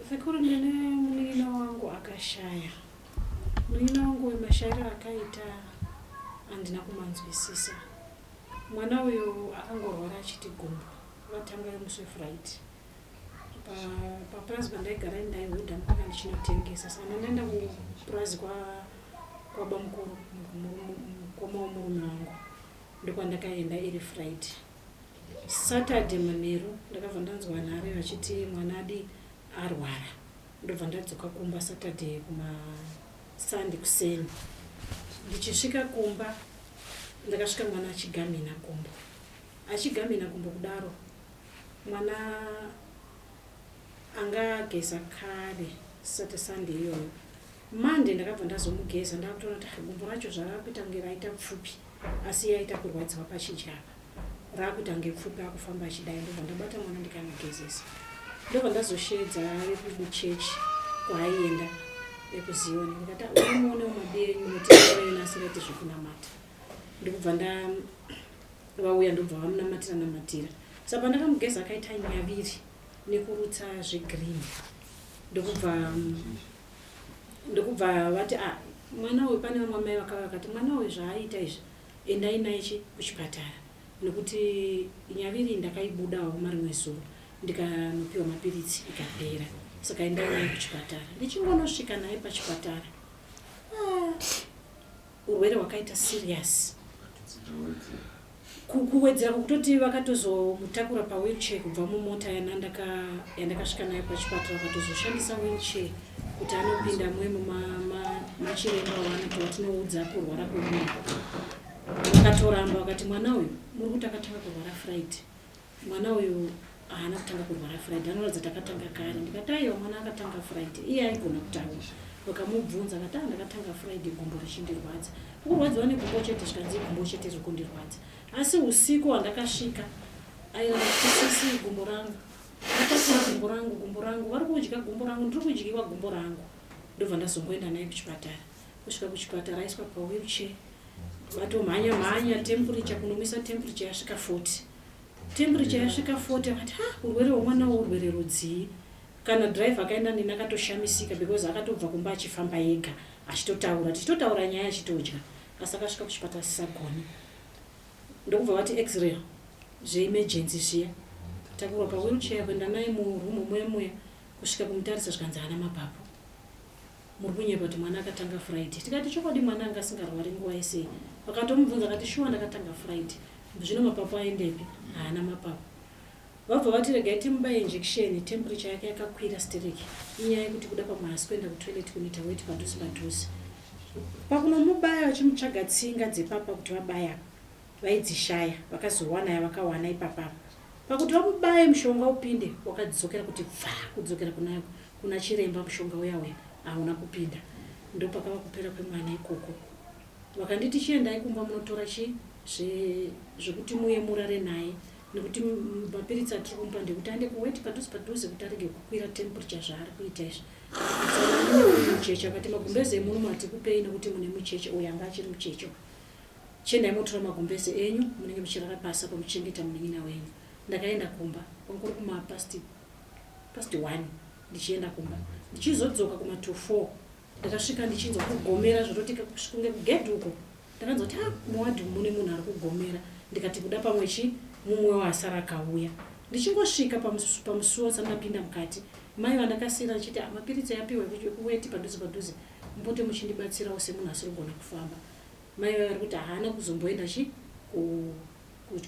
Sekuru ndine munin'ina wangu akashaya. Munin'ina wangu uyu mashayiro akaita handina kumanzwisisa. Mwana uyu akangorwara achiti gumbo vatanga musi weFriday. Papurazi pandaigara ini ndaihodha mukaka ndichinotengesa saka ndandaenda kupurazi kwabamukuru mukoma wemurume wangu ndokwandakaenda iri Friday. Saturday manheru ndakabva ndanzwa nhare vachiti mwana adi arwara ndobva ndadzoka kumba Saturday kumasandi kuseni. Ndichisvika kumba ndakasvika mwana achigamhina gumbo achigamhina gumbo kudaro Mwana anga ageza kare Saturday Sunday iyoyo. Monday ndakabva ndazomugeza ndakutoona kuti ah, gumbo racho zvarakuita kunge raita pfupi asi yaita kurwadziwa pachidya apa rakuita kunge pfupi akufamba achidai ndobva ndabata mwana ndikamugezesa ndobva ndazosheedza vekuchechi kwaaienda vekuziyoni ndikati ah, unomuonewo mabi enyu notiaena asingaiti zvekunamata ndikubva nda Vauya ndobva vamunamatira namatira. Saka pandakamugeza akaita nyaviri nekurutsa zvegreen ndokubva ndokubva vati ah, mwana uyu pane vamwe amai vakauya vakati mwana uyu zvaaita izvi endai naye chi kuchipatara nekuti nyaviri ndakaibudawo marimwe zuro ndikanopiwa mapiritsi ikapera saka endai naye kuchipatara ndichingonosvika naye pachipatara ah, Urwere hwakaita serious. Kuwedzera kwekutoti vakatozomutakura pawheelchair kubva mumota yanandaka yandakasvika nayo pachipatara vakatozoshandisa wheelchair kuti anopinda mwemo machiremba wanoti watinoudza kurwara kwemunhu vakatoramba vakati mwana uyu muri kuti akatanga kurwara Friday Mwana uyu haana kutanga kurwara Friday, anoratidza kuti akatanga kare. Ndikati aiwa, mwana akatanga Friday, iye aigona kutaura. Vakamubvunza akati ah, ndakatanga Friday gumbo richindirwadza. Ukurwadziwa negumbo chete? Zvikanzi gumbo chete riri kundirwadza. Asi usiku hwandakasvika airamba kuti sisi gumbo rangu ndatakura gumbo rangu, gumbo rangu vari kudya gumbo rangu, ndiri kudyiwa gumbo rangu. Ndobva ndazongoenda naye kuchipatara. Kusvika kuchipatara aiswa pawheelchair, vatomhanya mhanya temperature, kunomisa temperature yasvika 40. Temperature yasvika 40 akati ha urwere hwemwana uhu urwere rudzii kana driver akaenda neni akatoshamisika because akatobva kumba achifamba ega achitotaura tichitotaura nyaya achitodya asi akasvika kuchipatara asisagoni ndokubva vati x-ray zveemergency zviya takurwa pawheelchair kuenda naye muroom muya muya kusvika kumutarisa zvikanzi haana mapapu Muri kunyepa kuti mwana akatanga Friday. Tikati chokwadi mwana anga asingarwari nguva yese iyi. Vakatomubvunza akati shuwa ndakatanga Friday. Zvino mapapu aendepi? Haana mapapu. Vabva vati regai timubaye injection, temperature yake yakakwira stereki. Inyaya yekuti kuda pamwe haasi kuenda kutoilet kunoita weti padhuze padhuze. Pakunomubaya vachimutsvaga tsinga dzepapa kuti vabaya apa vaidzishaya vakazowana yavakawana ipapapa. Pakuti vamubaye mushonga upinde wakadzokera kuti bvaa kudzokera kuna kuna chiremba mushonga uya uya hauna kupinda. Ndopakava kupera kwemwana ikoko. Vakanditi chiendai kumba munotora chi zve zvekuti muuye murare naye nekuti mapiritsi atiri kumupa ndekuti aende kuweti padhuze padhuze kuti arege kukwira temperature zvaari kuita izvi. Saka mucheche akati magumbeze emuno matikupei nekuti mune mucheche uyu anga achiri mucheche uyu. Chiendai motora magumbeze enyu munenge muchirara pasi apo muchichengeta munin'ina wenyu. Ndakaenda kumba kwanga kuri kuma past past one ndichienda kumba ndichizodzoka kuma to four Ndakasvika ndichinzwa kugomera zvototi kunge kugedhi uko. Ndakanzwa kuti ah muwadhi mune munhu ari kugomera ndikati kuda pamwe chi mumwe waasara akauya. Ndichingosvika pamusuwo ndisati ndapinda mukati mai vandakasiira ndichiti ah mapiritsi apiwa ekuweti padhuze padhuze mupote muchindibatsirawo semunhu asiri kugona kufamba. Mai vaya vari kuti haana kuzomboenda chi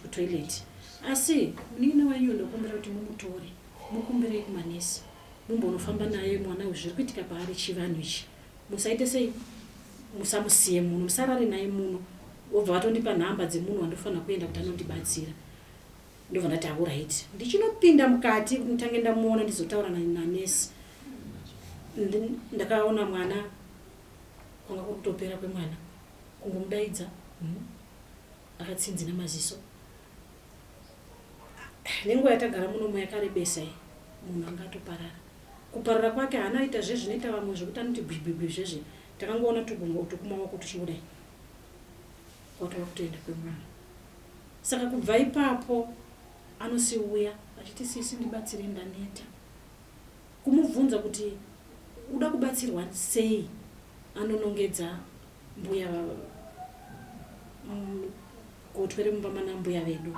kutoilet asi munin'ina wenyu ndokumbira kuti mumutore mukumbirei kumanesi mumbonofamba naye mwana uyu zviri kuitika paari chivanhu ichi musaite sei musamusiye muno musarare naye muno vobva vatondipa nhamba dzemunhu wandofanira kuenda kuti anondibatsira ndobva ndati auraiti ndichinopinda mukati kuti nditange ndamuona ndizotaura nanesi ndakaona mwana kwanga kuri kutopera kwemwana kungomudaidza hmm, akatsinzina maziso Nenguva yatagara munomu yakarebesa iyi munhu anga atoparara. Kuparara kwake haana aita zve zvinoita vamwe zvekuti anoti gwigwigwi zvezve. Takangoona tugumbo utu kumaoko tuchingodai kwatova kutoenda kwemunhu. Saka kubva ipapo anosiuya achiti sisi ndibatsirei ndaneta. Kumubvunza kuti uda kubatsirwa sei anonongedza mbuya Gotwe remumba mana mbuya vedu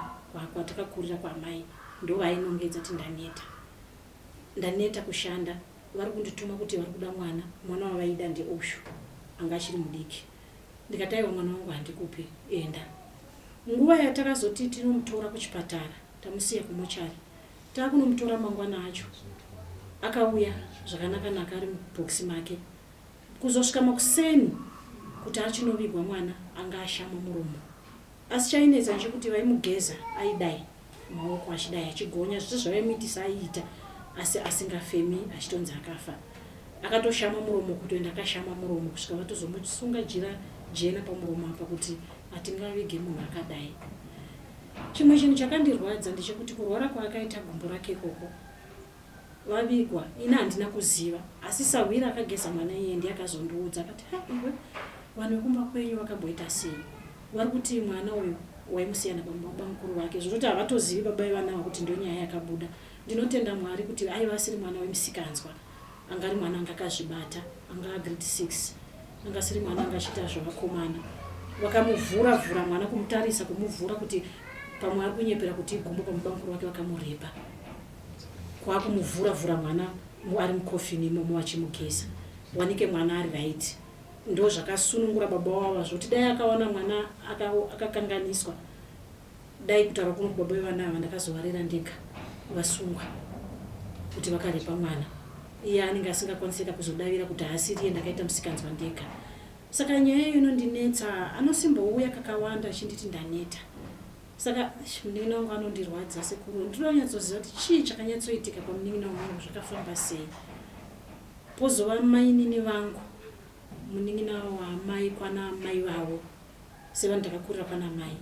kwatakakurira kwaamai ndovainongedza kuti ndaneta. Ndaneta kushanda vari kundituma kuti vari kuda mwana, mwana wavaida ndeushu anga achiri mudiki. Ndikati aiwa mwana wangu handikupi enda. Nguva yatakazoti tinomutora kuchipatara tamusiya kumochari takunomutora mangwana acho akauya zvakanaka naka ari mubhokisi make. Kuzosvika makuseni kuti achinovigwa mwana anga ashama muromo asi chainetsa ndechekuti vaimugeza aidai maoko achidai achigonya zvese zvavaimuitisa aiita asi asingafemi achitonzi akafa. Akatoshama muromo kutoenda akashama muromo kusvika vatozomusunga jira jena pamuromo apa kuti hatingavige munhu akadai. Chimwe chinhu chakandirwadza ndechekuti kurwara kwaakaita gumbo rake ikoko vavigwa ini handina kuziva asi sahwira akageza mwana iye ndiye akazondiudza akati ha iwe vanhu vekumba kwenyu vakamboita sei vari kuti mwana uyu waimusiya nabamukuru vake zvototi havatozivi baba vevana ava kuti ndonyaya yakabuda ndinotenda mwari kuti aiva asiri mwana wemusikanzwa anga ari mwana anga akazvibata anga agrade 6 anga asiri mwana anga achiita zvevakomana vakamuvhura vhura mwana kumutarisa kumuvhura kuti pamwe ari kunyepera kuti igumbo pamubamukuru vake vakamurepa kwakumuvhura vhura mwana ari mucoffin imomo vachimugeza wanike mwana ari right ndozvakasunungura baba wavo zvoti dai akawana mwana akakanganiswa dai kutaura kuno kubaba vevana ava ndakazovarera ndega vasungwa kuti vakarepa mwana iye anenge asingakwanisika kuzodavira kuti haasiriye ndakaita musikanzwa ndega saka nyaya iyo inondinetsa anosimbouya kakawanda achinditi ndaneta Saka munin'ina wangu anondirwadza sekuru ndinoda kunyatsoziva kuti chii chakanyatsoitika pamunin'ina wangu zvakafamba sei. Pozova mainini vangu munin'ina waamai kwana amai vavo sevanhu takakurira kwana amai.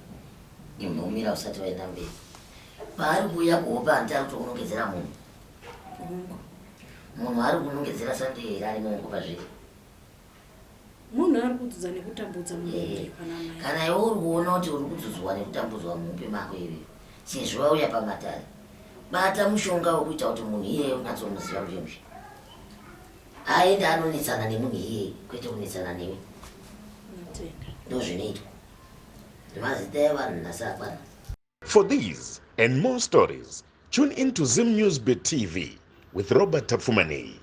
Imbomira usati waenda mberi. Paari kuuya kuhope hanti ari kutokunongedzera munhu. Hongu. Munhu ari kunongedzera sande here ari mongo pazviri. Munhu ari kudzudza nekutambudza mumhuri pana mai. Kana iwe uri kuona kuti uri kudzudzwa nekutambudzwa muhupe mako iwe sezvo wauya pamatare bata mushonga wekuita kuti munhu iyeye unyatsomuziva mushe mushe aende anonetsana nemunhu iyeye kwete kunetsana newe ndozvinoitwa mazita evanhu nhasi akwana For these and more stories, tune in to Zim News Bit TV with Robert Tapfumaneyi.